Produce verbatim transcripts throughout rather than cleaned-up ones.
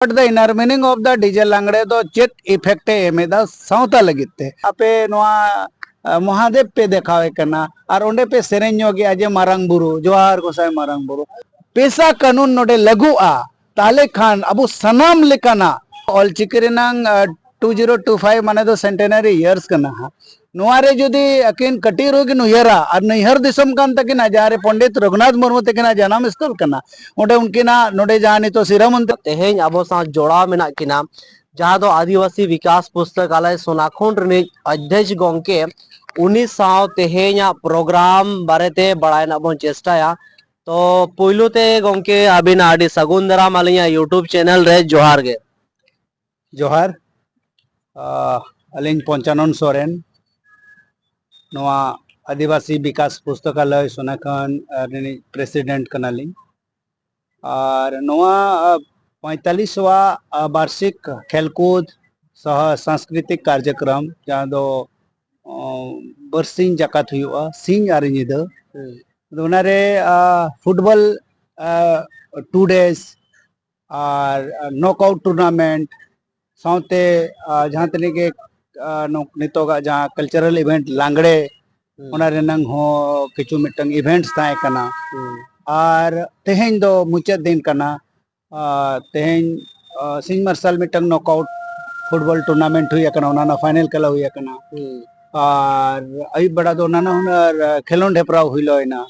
What the inner meaning of the DJ ᱞᱟᱜᱽᱲᱮ ᱫᱚ ᱪᱮᱫ effect ᱮ ᱮᱢ ᱮᱫᱟ ᱥᱟᱶᱛᱟ ᱞᱟᱹᱜᱤᱫ ᱛᱮ? ᱟᱯᱮ ᱱᱚᱣᱟ ᱟ, ᱢᱚᱦᱟᱫᱮᱵ ᱯᱮ ᱫᱮᱠᱷᱟᱣᱮ ᱠᱟᱱᱟ ᱟᱨ ᱚᱸᱰᱮ ᱯᱮ ᱥᱮᱨᱮᱧ ᱧᱚᱜᱮᱜᱼᱟ ᱡᱮ ᱢᱟᱨᱟᱝ ᱵᱩᱨᱩ, ᱡᱚᱦᱟᱨ ᱜᱚᱸᱥᱟᱭ ᱢᱟᱨᱟᱝ ᱵᱩᱨᱩ᱾ ᱯᱮᱥᱟ ᱠᱟᱹᱱᱩᱱ ᱱᱚᱰᱮ ᱞᱟᱹᱜᱩᱜᱼᱟ, ᱛᱟᱦᱞᱮ ᱠᱷᱟᱱ ᱟᱵᱚ ᱥᱟᱱᱟᱢ ᱞᱮᱠᱟᱱᱟᱜ ᱚᱞᱪᱤᱠᱤ ᱨᱮᱱᱟᱝ, ᱟ, two zero two five ᱢᱟᱱᱮ ᱫᱚ centenary years ᱠᱟᱱᱟ ᱦᱟᱸᱜ᱾ ᱱᱚᱣᱟ ᱨᱮ ᱡᱩᱫᱤ ᱟᱹᱠᱤᱱ ᱠᱟᱹᱴᱤᱡ ᱨᱮᱦᱚᱸ ᱠᱤᱱ ᱩᱭᱦᱟᱹᱨᱟ ᱟᱨ ᱱᱟᱹᱭᱦᱟᱹᱨ ᱫᱤᱥᱚᱢ ᱠᱟᱱ ᱛᱟᱹᱠᱤᱱᱟ, ᱡᱟᱦᱟᱸ ᱨᱮ ᱯᱚᱱᱰᱤᱛ ᱨᱚᱜᱷᱩᱱᱟᱛᱷ ᱢᱩᱨᱢᱩ ᱛᱟᱹᱠᱤᱱᱟᱜ ᱡᱟᱱᱟᱢ ᱥᱛᱷᱚᱞ ᱠᱟᱱᱟ, ᱚᱸᱰᱮ ᱩᱱᱠᱤᱱᱟᱜ ᱱᱚᱰᱮ ᱡᱟᱦᱟᱸ ᱱᱤᱛᱚᱜ ᱥᱤᱨᱟᱹ ᱢᱚᱱᱫᱤᱨ ᱛᱮᱦᱮᱧ ᱟᱵᱚ ᱥᱟᱶ ᱡᱚᱲᱟᱣ ᱢᱮᱱᱟᱜ ᱠᱤᱱᱟ, ᱡᱟᱦᱟᱸ ᱫᱚ ᱟᱹᱫᱤᱵᱟᱹᱥᱤ ᱵᱤᱠᱟᱥ ᱯᱩᱥᱛᱚᱠᱟᱞᱚᱭ ᱥᱳᱱᱟᱠᱷᱩᱱ ᱨᱤᱱᱤᱡ ᱚᱫᱽᱫᱷᱚᱠᱥ ᱜᱚᱢᱠᱮ, ᱩᱱᱤ ᱥᱟᱶ ᱛᱮᱦᱮᱧᱟᱜ ᱯᱨᱳᱜᱨᱟᱢ ᱵᱟᱨᱮᱛᱮ ᱵᱟᱲᱟᱭ ᱨᱮᱱᱟᱜ ᱵᱚᱱ ᱪᱮᱥᱴᱟᱭᱟ᱾ ᱛᱚ ᱯᱩᱭᱞᱩ ᱛᱮ ᱜᱚᱢᱠᱮ, ᱟᱹᱵᱤᱱᱟᱜ ᱟᱹᱰᱤ ᱥᱟᱹᱜᱩᱱ ᱫᱟᱨᱟᱢ ᱟᱹᱞᱤᱧᱟᱜ YouTube ᱪᱮᱱᱮᱞ ᱨᱮ᱾ ᱡᱚᱦᱟᱨ ᱜᱮ᱾ ᱡᱚᱦᱟᱨ᱾ ᱟᱦ, ᱟᱹᱞᱤᱧ ᱯᱚᱧᱪᱟᱱᱚᱱ ᱥᱚᱨᱮᱱ, ᱱᱚᱣᱟ ᱟᱹᱫᱤᱵᱟᱹᱥᱤ ᱵᱤᱠᱟᱥ ᱯᱩᱥᱛᱚᱠᱟᱞᱚᱭ ᱥᱳᱱᱟᱠᱷᱩᱱ, ᱟᱦ, ᱨᱤᱱᱤᱡ ᱯᱨᱮᱥᱤᱰᱮᱱᱴ ᱠᱟᱱᱟᱞᱤᱧ᱾ ᱟᱨ ᱱᱚᱣᱟ, ᱟᱦ, ᱯᱚᱸᱭᱛᱟᱞᱤᱥ ᱣᱟ, ᱟᱦ, ᱵᱟᱨᱥᱤᱠ ᱠᱷᱮᱞᱠᱩᱫ ᱥᱚᱦᱚ ᱥᱟᱝᱥᱠᱨᱤᱛᱤᱠ ᱠᱟᱨᱡᱚᱠᱨᱚᱢ, ᱡᱟᱦᱟᱸ ᱫᱚ, ᱚ, ᱵᱟᱨᱥᱤᱧ ᱡᱟᱠᱟᱛ ᱦᱩᱭᱩᱜᱼᱟ, ᱥᱤᱧ ᱟᱨ ᱧᱤᱫᱟᱹ᱾ ᱦᱩᱸ᱾ ᱟᱫᱚ ᱚᱱᱟᱨᱮ, ᱟᱦ, ᱯᱷᱩᱴᱵᱚᱞ, ᱟᱦ, two days, ᱟᱨ ᱱᱚᱠ ᱟᱣᱩᱴ ᱴᱩᱨᱱᱟᱢᱮᱱᱴ ᱥᱟᱶᱛᱮ, ᱟᱨ ᱡᱟᱦᱟᱸ ᱛᱤᱱᱟᱹᱜ ᱜᱮ, ᱟᱨ ᱱᱚ-, ᱱᱤᱛᱚᱜᱟᱜ ᱡᱟᱦᱟᱸ ᱠᱟᱞᱪᱟᱨᱟᱞ ᱤᱵᱷᱮᱱᱴ ᱞᱟᱜᱽᱲᱮ, ᱦᱩᱸ᱾ ᱚᱱᱟ ᱨᱮᱱᱟᱝ ᱦᱚᱸ ᱠᱤᱪᱷᱩ ᱢᱤᱫᱴᱟᱝ ᱤᱵᱷᱮᱱᱴᱥ ᱛᱟᱦᱮᱸ ᱠᱟᱱᱟ᱾ ᱦᱩᱸ᱾ ᱟᱨ ᱛᱮᱦᱮᱧ ᱫᱚ ᱢᱩᱪᱟᱹᱫ ᱫᱤᱱ ᱠᱟᱱᱟ᱾ ᱟᱨ ᱛᱮᱦᱮᱧ, ᱟᱨ ᱥᱤᱧ ᱢᱟᱨᱥᱟᱞ ᱢᱤᱫᱴᱟᱝ ᱱᱚᱠ ᱟᱣᱩᱴ ᱯᱷᱩᱴᱵᱚᱞ ᱴᱩᱨᱱᱟᱢᱮᱱᱴ ᱦᱩᱭ ᱟᱠᱟᱱᱟ, ᱚᱱᱟ ᱨᱮᱱᱟᱜ ᱯᱷᱟᱭᱱᱮᱞ ᱠᱷᱮᱞᱟ ᱦᱩᱭ ᱟᱠᱟᱱᱟ᱾ ᱦᱩᱸ᱾ ᱟᱨ ᱟᱹᱭᱩᱵ ᱵᱮᱲᱟ ᱫᱚ ᱱᱟᱱᱟ ᱦᱩᱱᱟᱹᱨ ᱠᱷᱮᱞᱳᱸᱰ ᱦᱮᱯᱨᱟᱣ ᱦᱩᱭᱞᱚᱭᱮᱱᱟ᱾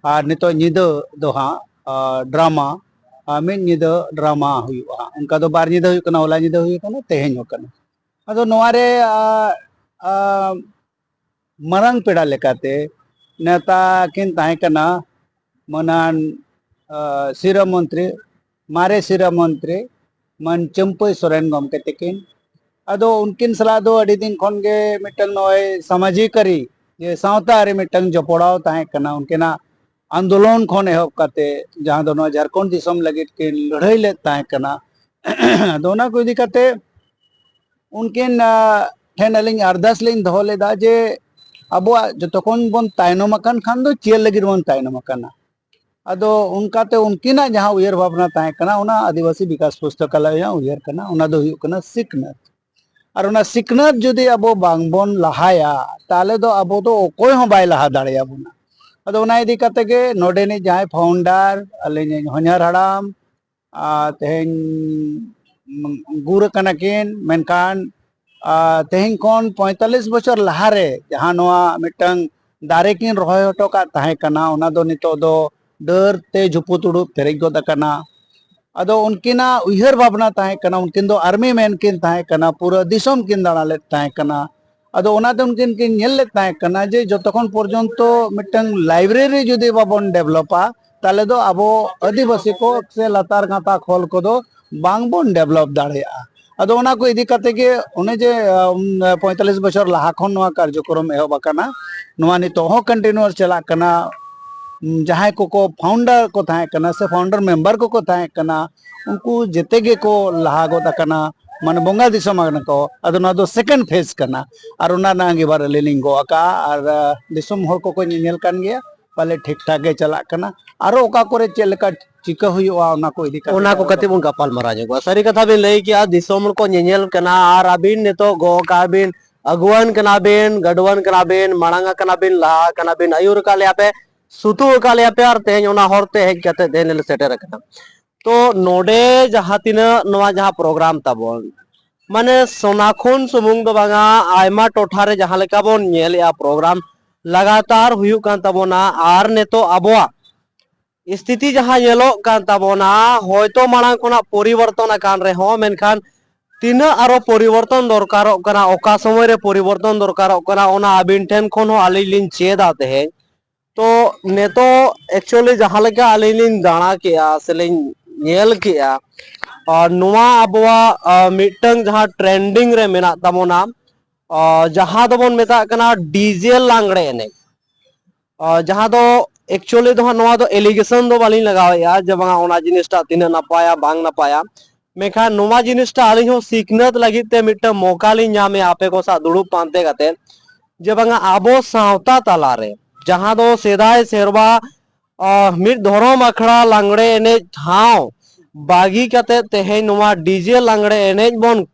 ᱟᱨ ᱱᱤᱛᱚᱜ ᱧᱤᱫᱟᱹ ᱫᱚ ᱦᱟᱸᱜ, ᱟᱨ ᱰᱨᱟᱢᱟ, ᱟᱨ ᱢᱤᱫ ᱧᱤᱫᱟᱹ ᱰᱨᱟᱢᱟ ᱦᱩᱭᱩᱜᱼᱟ᱾ ᱚᱱᱠᱟ ᱫᱚ ᱵᱟᱨ ᱧᱤᱫᱟᱹ ᱦᱩᱭᱩᱜ ᱠᱟᱱᱟ, ᱦᱚᱞᱟ ᱧᱤᱫᱟᱹ ᱦᱩᱭ ᱠᱟᱱᱟ, ᱛᱮᱦᱮᱧ ᱦᱚᱸ ᱠᱟᱱᱟ᱾ ᱟᱫᱚ ᱱᱚᱣᱟ ᱨᱮ, ᱟᱨ, ᱟᱨ ᱢᱟᱨᱟᱝ ᱯᱮᱲᱟ ᱞᱮᱠᱟᱛᱮ ᱱᱮᱣᱛᱟ ᱠᱤᱱ ᱛᱟᱦᱮᱸ ᱠᱟᱱᱟ ᱢᱟᱹᱱᱟᱱ, ᱟᱨ ᱥᱤᱨᱟᱹ ᱢᱚᱱᱛᱨᱤ, ᱢᱟᱨᱮ ᱥᱤᱨᱟᱹ ᱢᱚᱱᱛᱨᱤ ᱢᱟᱹᱱ ᱪᱟᱹᱢᱯᱟᱹᱭ ᱥᱚᱨᱮᱱ ᱜᱚᱢᱠᱮ ᱛᱟᱹᱠᱤᱱ᱾ ᱟᱫᱚ ᱩᱱᱠᱤᱱ ᱥᱟᱞᱟᱜ ᱫᱚ ᱟᱹᱰᱤ ᱫᱤᱱ ᱠᱷᱚᱱ ᱜᱮ ᱢᱤᱫᱴᱟᱝ ᱱᱚᱜᱼᱚᱭ ᱥᱟᱢᱟᱡᱤᱠ ᱟᱹᱨᱤ, ᱡᱮ ᱥᱟᱶᱛᱟ ᱟᱹᱨᱤ ᱢᱤᱫᱴᱟᱝ ᱡᱚᱯᱲᱟᱣ ᱛᱟᱦᱮᱸ ᱠᱟᱱᱟ᱾ ᱩᱱᱠᱤᱱᱟᱜ ᱟᱱᱫᱳᱞᱚᱱ ᱠᱷᱚᱱ ᱮᱦᱚᱵ ᱠᱟᱛᱮ, ᱡᱟᱦᱟᱸ ᱫᱚ ᱱᱚᱣᱟ ᱡᱷᱟᱲᱠᱷᱚᱸᱰ ᱫᱤᱥᱚᱢ ᱞᱟᱹᱜᱤᱫ ᱠᱤᱱ ᱞᱟᱹᱲᱦᱟᱹᱭ ᱞᱮᱫ ᱛᱟᱦᱮᱸ ᱠᱟᱱᱟ᱾ ᱟᱫᱚ ᱚᱱᱟ ᱠᱚ ᱤᱫᱤ ᱠᱟᱛᱮ ᱩᱱᱠᱤᱱ, ᱟ, ᱴᱷᱮᱱ ᱟᱹᱞᱤᱧ ᱟᱨᱫᱟᱥ ᱞᱤᱧ ᱫᱚᱦᱚ ᱞᱮᱫᱟ ᱡᱮ ᱟᱵᱚᱣᱟᱜ ᱡᱚᱛᱚ ᱠᱷᱚᱱ ᱵᱚᱱ ᱛᱟᱭᱱᱚᱢ ᱟᱠᱟᱱ ᱠᱷᱟᱱ ᱫᱚ ᱪᱮᱫ ᱞᱟᱹᱜᱤᱫ ᱵᱚᱱ ᱛᱟᱭᱱᱚᱢ ᱟᱠᱟᱱᱟ? ᱟᱫᱚ ᱚᱱᱠᱟᱛᱮ ᱩᱱᱠᱤᱱᱟᱜ ᱡᱟᱦᱟᱸ ᱩᱭᱦᱟᱹᱨ ᱵᱷᱟᱵᱽᱱᱟ ᱛᱟᱦᱮᱸ ᱠᱟᱱᱟ, ᱚᱱᱟ ᱟᱹᱫᱤᱵᱟᱹᱥᱤ ᱵᱤᱠᱟᱥ ᱯᱩᱥᱛᱟᱠᱟᱞᱚᱭᱟᱜ ᱩᱭᱦᱟᱹᱨ ᱠᱟᱱᱟ, ᱚᱱᱟ ᱫᱚ ᱦᱩᱭᱩᱜ ᱠᱟᱱᱟ ᱥᱤᱠᱷᱱᱟᱹᱛ᱾ ᱟᱨ ᱚᱱᱟ ᱥᱤᱠᱷᱱᱟᱹᱛ ᱡᱩᱫᱤ ᱟᱵᱚ ᱵᱟᱝᱵᱚᱱ ᱞᱟᱦᱟᱭᱟ, ᱛᱟᱦᱚᱞᱮ ᱫᱚ ᱟᱵᱚ ᱫᱚ ᱚᱠᱚᱭ ᱦᱚᱸ ᱵᱟᱭ ᱞᱟᱦᱟ ᱫᱟᱲᱮᱭᱟᱵᱚᱱᱟ᱾ ᱟᱫᱚ ᱚᱱᱟ ᱤᱫᱤ ᱠᱟᱛᱮ ᱜᱮ ᱱᱚᱰᱮᱱᱤᱡ ᱡᱟᱦᱟᱸᱭ ᱯᱷᱟᱣᱩᱱᱰᱟᱨ, ᱟᱹᱞᱤᱧ ᱦᱚᱧᱦᱟᱨ ᱦᱟᱲᱟᱢ, ᱟᱨ ᱛᱮᱦᱮᱧ ᱜᱩᱨ ᱟᱠᱟᱱᱟ ᱠᱤᱱ, ᱢᱮᱱᱠᱷᱟᱱ ᱟᱨ ᱛᱮᱦᱮᱧ ᱠᱷᱚᱱ ᱯᱚᱸᱭᱛᱟᱞᱞᱤᱥ ᱵᱚᱪᱷᱚᱨ ᱞᱟᱦᱟᱨᱮ ᱡᱟᱦᱟᱸ ᱱᱚᱣᱟ ᱢᱤᱫᱴᱟᱝ ᱫᱟᱨᱮ ᱠᱤᱱ ᱨᱚᱦᱚᱭ ᱦᱚᱴᱚ ᱠᱟᱜ ᱛᱟᱦᱮᱸ ᱠᱟᱱᱟ, ᱚᱱᱟ ᱫᱚ ᱱᱤᱛᱚᱜ ᱫᱚ ᱰᱟᱹᱨ ᱛᱮ ᱡᱷᱩᱯᱩ ᱛᱩᱲᱩ ᱯᱮᱨᱮᱡ ᱜᱚᱫ ᱟᱠᱟᱱᱟ᱾ ᱟᱫᱚ ᱩᱱᱠᱤᱱᱟᱜ ᱩᱭᱦᱟᱹᱨ ᱵᱷᱟᱵᱽᱱᱟ ᱛᱟᱦᱮᱸ ᱠᱟᱱᱟ, ᱩᱱᱠᱤᱱ ᱫᱚ ᱟᱨᱢᱤ ᱢᱮᱱ ᱠᱤᱱ ᱛᱟᱦᱮᱸ ᱠᱟᱱᱟ, ᱯᱩᱨᱟᱹ ᱫᱤᱥᱚᱢ ᱠᱤᱱ ᱫᱟᱬᱟ ᱞᱮᱫ ᱛᱟᱦᱮᱸ ᱠᱟᱱᱟ᱾ ᱟᱫᱚ ᱚᱱᱟᱛᱮ ᱩᱱᱠᱤᱱ ᱠᱤᱱ ᱧᱮᱞ ᱞᱮᱫ ᱛᱟᱦᱮᱸ ᱠᱟᱱᱟ ᱡᱮ ᱡᱚᱛᱚᱠᱷᱚᱱ ᱯᱚᱨᱡᱚᱱᱛᱚ ᱢᱤᱫᱴᱟᱝ ᱞᱟᱭᱵᱨᱮᱨᱤ ᱡᱩᱫᱤ ᱵᱟᱵᱚᱱ ᱰᱮᱵᱷᱞᱚᱯᱟ, ᱛᱟᱦᱚᱞᱮ ᱫᱚ ᱟᱵᱚ ᱟᱹᱫᱤᱵᱟᱹᱥᱤ ᱠᱚ ᱥᱮ ᱞᱟᱛᱟᱨ ᱜᱟᱛᱟᱠ ᱦᱚᱲ ᱠᱚᱫᱚ ᱵᱟᱝᱵᱚᱱ ᱰᱮᱵᱷᱞᱚᱯ ᱫᱟᱲᱮᱭᱟᱜᱼᱟ᱾ ᱟᱫᱚ ᱚᱱᱟ ᱠᱚ ᱤᱫᱤ ᱠᱟᱛᱮ ᱜᱮ ᱚᱱᱮ ᱡᱮ ᱯᱚᱸᱭᱛᱟᱞᱞᱤᱥ ᱵᱚᱪᱷᱚᱨ ᱞᱟᱦᱟ ᱠᱷᱚᱱ ᱱᱚᱣᱟ ᱠᱟᱨᱡᱚᱠᱨᱚᱢ ᱮᱦᱚᱵ ᱟᱠᱟᱱᱟ, ᱱᱚᱣᱟ ᱱᱤᱛᱚᱜ ᱦᱚᱸ ᱠᱚᱱᱴᱤᱱᱩᱣᱟᱥ ᱪᱟᱞᱟᱜ ᱠᱟᱱᱟ᱾ ᱡᱟᱦᱟᱸᱭ ᱠᱚᱠᱚ ᱯᱷᱟᱣᱩᱱᱰᱟᱨ ᱠᱚ ᱛᱟᱦᱮᱸ ᱠᱟᱱᱟ ᱥᱮ ᱯᱷᱟᱣᱩᱱᱰᱟᱨ ᱢᱮᱢᱵᱟᱨ ᱠᱚᱠᱚ ᱛᱟᱦᱮᱸ ᱠᱟᱱᱟ, ᱩᱱᱠᱩ ᱡᱮᱛᱮ ᱜᱮᱠᱚ ᱞᱟᱦᱟ ᱜᱚᱫ ᱟᱠᱟᱱᱟ, ᱢᱟᱱᱮ ᱵᱚᱸᱜᱟ ᱫᱤᱥᱚᱢ ᱟᱠᱟᱱᱟ ᱠᱚ᱾ ᱟᱫᱚ ᱱᱚᱣᱟ ᱫᱚ ᱥᱮᱠᱮᱱᱰ ᱯᱷᱮᱡᱽ ᱠᱟᱱᱟ, ᱟᱨ ᱚᱱᱟ ᱨᱮᱱᱟᱜ ᱟᱸᱜᱤᱵᱷᱟᱨ ᱟᱹᱞᱤᱧ ᱞᱤᱧ ᱜᱚᱜ ᱟᱠᱟᱜᱼᱟ᱾ ᱟᱨ ᱫᱤᱥᱚᱢ ᱦᱚᱲ ᱠᱚᱠᱚ ᱧᱮᱧᱮᱞ ᱠᱟᱱ ᱜᱮᱭᱟ, ᱯᱟᱞᱮ ᱴᱷᱤᱠ ᱴᱷᱟᱠ ᱜᱮ ᱪᱟᱞᱟᱜ ᱠᱟᱱᱟ᱾ ᱟᱨᱚ ᱚᱠᱟ ᱠᱚᱨᱮ ᱪᱮᱫ ᱞᱮᱠᱟ ᱪᱤᱠᱟᱹ ᱦᱩᱭᱩᱜᱼᱟ, ᱚᱱᱟ ᱠᱚ ᱤᱫᱤ ᱠᱟᱛᱮ ᱚᱱᱟ ᱠᱚ ᱠᱟᱛᱮ ᱵᱚᱱ ᱜᱟᱯᱟᱞ ᱢᱟᱨᱟᱣ ᱧᱚᱜᱚᱜᱼᱟ᱾ ᱥᱟᱹᱨᱤ ᱠᱟᱛᱷᱟ ᱵᱤᱱ ᱞᱟᱹᱭ ᱠᱮᱜᱼᱟ, ᱫᱤᱥᱚᱢ ᱠᱚ ᱧᱮᱧᱮᱞ ᱠᱟᱱᱟ, ᱟᱨ ᱟᱹᱵᱤᱱ ᱱᱤᱛᱚᱜ ᱜᱚ ᱠᱟᱜ ᱵᱤᱱ, ᱟᱹᱜᱩᱣᱟᱹᱱ ᱠᱟᱱᱟ ᱵᱤᱱ, ᱜᱟᱹᱰᱩᱣᱟᱹᱱ ᱠᱟᱱᱟ ᱵᱤᱱ, ᱢᱟᱲᱟᱝ ᱟᱠᱟᱱᱟ ᱵᱤᱱ, ᱞᱟᱦᱟ ᱟᱠᱟᱱᱟ ᱵᱤᱱ, ᱟᱹᱭᱩᱨ ᱟᱠᱟᱫ ᱞᱮᱭᱟ ᱯᱮ, ᱥᱩᱛᱩᱜ ᱟᱠᱟᱫ ᱞᱮᱭᱟ ᱯᱮ, ᱟᱨ ᱛᱮᱦᱮᱧ ᱚᱱᱟ ᱦᱚᱨ ᱛᱮ ᱦᱮᱡ ᱠᱟᱛᱮ ᱛᱮᱦᱮᱧ ᱞᱮ ᱥᱮᱴᱮᱨ ᱟᱠᱟᱱᱟ᱾ ᱛᱚ ᱱᱚᱰᱮ ᱡᱟᱦᱟᱸ ᱛᱤᱱᱟᱹᱜ ᱱᱚᱣᱟ ᱡᱟᱦᱟᱸ ᱯᱨᱳᱜᱨᱟᱢ ᱛᱟᱵᱚᱱ, ᱢᱟᱱᱮ ᱥᱳᱱᱟᱠᱷᱩᱱ ᱥᱩᱢᱩᱝ ᱫᱚ ᱵᱟᱝᱟ, ᱟᱭᱢᱟ ᱴᱚᱴᱷᱟ ᱨᱮ ᱡᱟᱦᱟᱸ ᱞᱮᱠᱟ ᱵᱚᱱ ᱧᱮᱞᱮᱜᱼᱟ ᱯᱨᱳᱜᱨᱟᱢ ᱞᱟᱜᱟᱛᱟᱨ ᱦᱩᱭᱩᱜ ᱠᱟᱱ ᱛᱟᱵᱚᱱᱟ, ᱟᱨ ᱱᱤᱛᱚᱜ ᱟᱵᱚᱣᱟᱜ ᱥᱛᱷᱤᱛᱤ ᱡᱟᱦᱟᱸ ᱧᱮᱞᱚᱜ ᱠᱟᱱ ᱛᱟᱵᱚᱱᱟ, ᱦᱚᱭᱛᱚ ᱢᱟᱲᱟᱝ ᱠᱷᱚᱱᱟᱜ ᱯᱚᱨᱤᱵᱚᱨᱛᱚᱱ ᱟᱠᱟᱱ ᱨᱮᱦᱚᱸ, ᱢᱮᱱᱠᱷᱟᱱ ᱛᱤᱱᱟᱹᱜ ᱟᱨᱚ ᱯᱚᱨᱤᱵᱚᱨᱛᱚᱱ ᱫᱚᱨᱠᱟᱨᱚᱜ ᱠᱟᱱᱟ, ᱚᱠᱟ ᱥᱚᱢᱚᱭ ᱨᱮ ᱯᱚᱨᱤᱵᱚᱨᱛᱚᱱ ᱫᱚᱨᱠᱟᱨᱚᱜ ᱠᱟᱱᱟ, ᱚᱱᱟ ᱟᱹᱵᱤᱱ ᱴᱷᱮᱱ ᱠᱷᱚᱱ ᱦᱚᱸ ᱟᱹᱞᱤᱧ ᱞᱤᱧ ᱪᱮᱫᱟ ᱛᱮᱦᱮᱧ᱾ ᱛᱚ ᱱᱤᱛᱚᱜ actually ᱡᱟᱦᱟᱸ ᱞᱮᱠᱟ ᱟᱹᱞᱤᱧ ᱞᱤᱧ ᱫᱟᱬᱟ ᱠᱮᱜᱼᱟ ᱥᱮᱞᱤᱧ ᱧᱮᱞ ᱠᱮᱜᱼᱟ, ᱟᱨ ᱱᱚᱣᱟ ᱟᱵᱚᱣᱟᱜ, ᱟ, ᱢᱤᱫᱴᱟᱝ ᱡᱟᱦᱟᱸ ᱴᱨᱮᱱᱰᱤᱝ ᱨᱮ ᱢᱮᱱᱟᱜ ᱛᱟᱵᱚᱱᱟ, ᱟ, ᱡᱟᱦᱟᱸ ᱫᱚᱵᱚᱱ ᱢᱮᱛᱟᱜ ᱠᱟᱱᱟ ᱰᱤᱡᱮ ᱞᱟᱜᱽᱲᱮ ᱮᱱᱮᱡ, ᱟ, ᱡᱟᱦᱟᱸ ᱫᱚ actually ᱫᱚ ᱦᱟᱸᱜ ᱱᱚᱣᱟ ᱫᱚ ᱮᱞᱤᱜᱮᱥᱚᱱ ᱫᱚ ᱵᱟᱹᱞᱤᱧ ᱞᱟᱜᱟᱣᱮᱫᱼᱟ ᱡᱮ ᱵᱟᱝᱟ ᱚᱱᱟ ᱡᱤᱱᱤᱥᱴᱟᱜ ᱛᱤᱱᱟᱹᱜ ᱱᱟᱯᱟᱭᱟ ᱵᱟᱝ ᱱᱟᱯᱟᱭᱟ, ᱢᱮᱱᱠᱷᱟᱱ ᱱᱚᱣᱟ ᱡᱤᱱᱤᱥᱴᱟᱜ ᱟᱹᱞᱤᱧ ᱦᱚᱸ ᱥᱤᱠᱷᱱᱟᱹᱛ ᱞᱟᱹᱜᱤᱫ ᱛᱮ ᱢᱤᱫᱴᱟᱝ ᱢᱚᱠᱟ ᱞᱤᱧ ᱧᱟᱢᱮᱜᱼᱟ ᱟᱯᱮ ᱠᱚ ᱥᱟᱶ ᱫᱩᱲᱩᱵ ᱯᱟᱱᱛᱮ ᱠᱟᱛᱮ, ᱡᱮ ᱵᱟᱝᱟ ᱟᱵᱚ ᱥᱟᱶᱛᱟ ᱛᱟᱞᱟᱨᱮ ᱡᱟᱦᱟᱸ ᱫᱚ ᱥᱮᱫᱟᱭ ᱥᱮᱨᱣᱟ ᱢᱤᱫ ᱫᱷᱚᱨᱚᱢ ᱟᱠᱷᱲᱟ ᱞᱟᱜᱽᱲᱮ ᱮᱱᱮᱡ ᱴᱷᱟᱶ ᱵᱟᱹᱜᱤ ᱠᱟᱛᱮ ᱛᱮᱦᱮᱧ ᱱᱚᱣᱟ ᱰᱤᱡᱮ ᱞᱟᱜᱽᱲᱮ ᱮᱱᱮᱡ ᱵᱚᱱ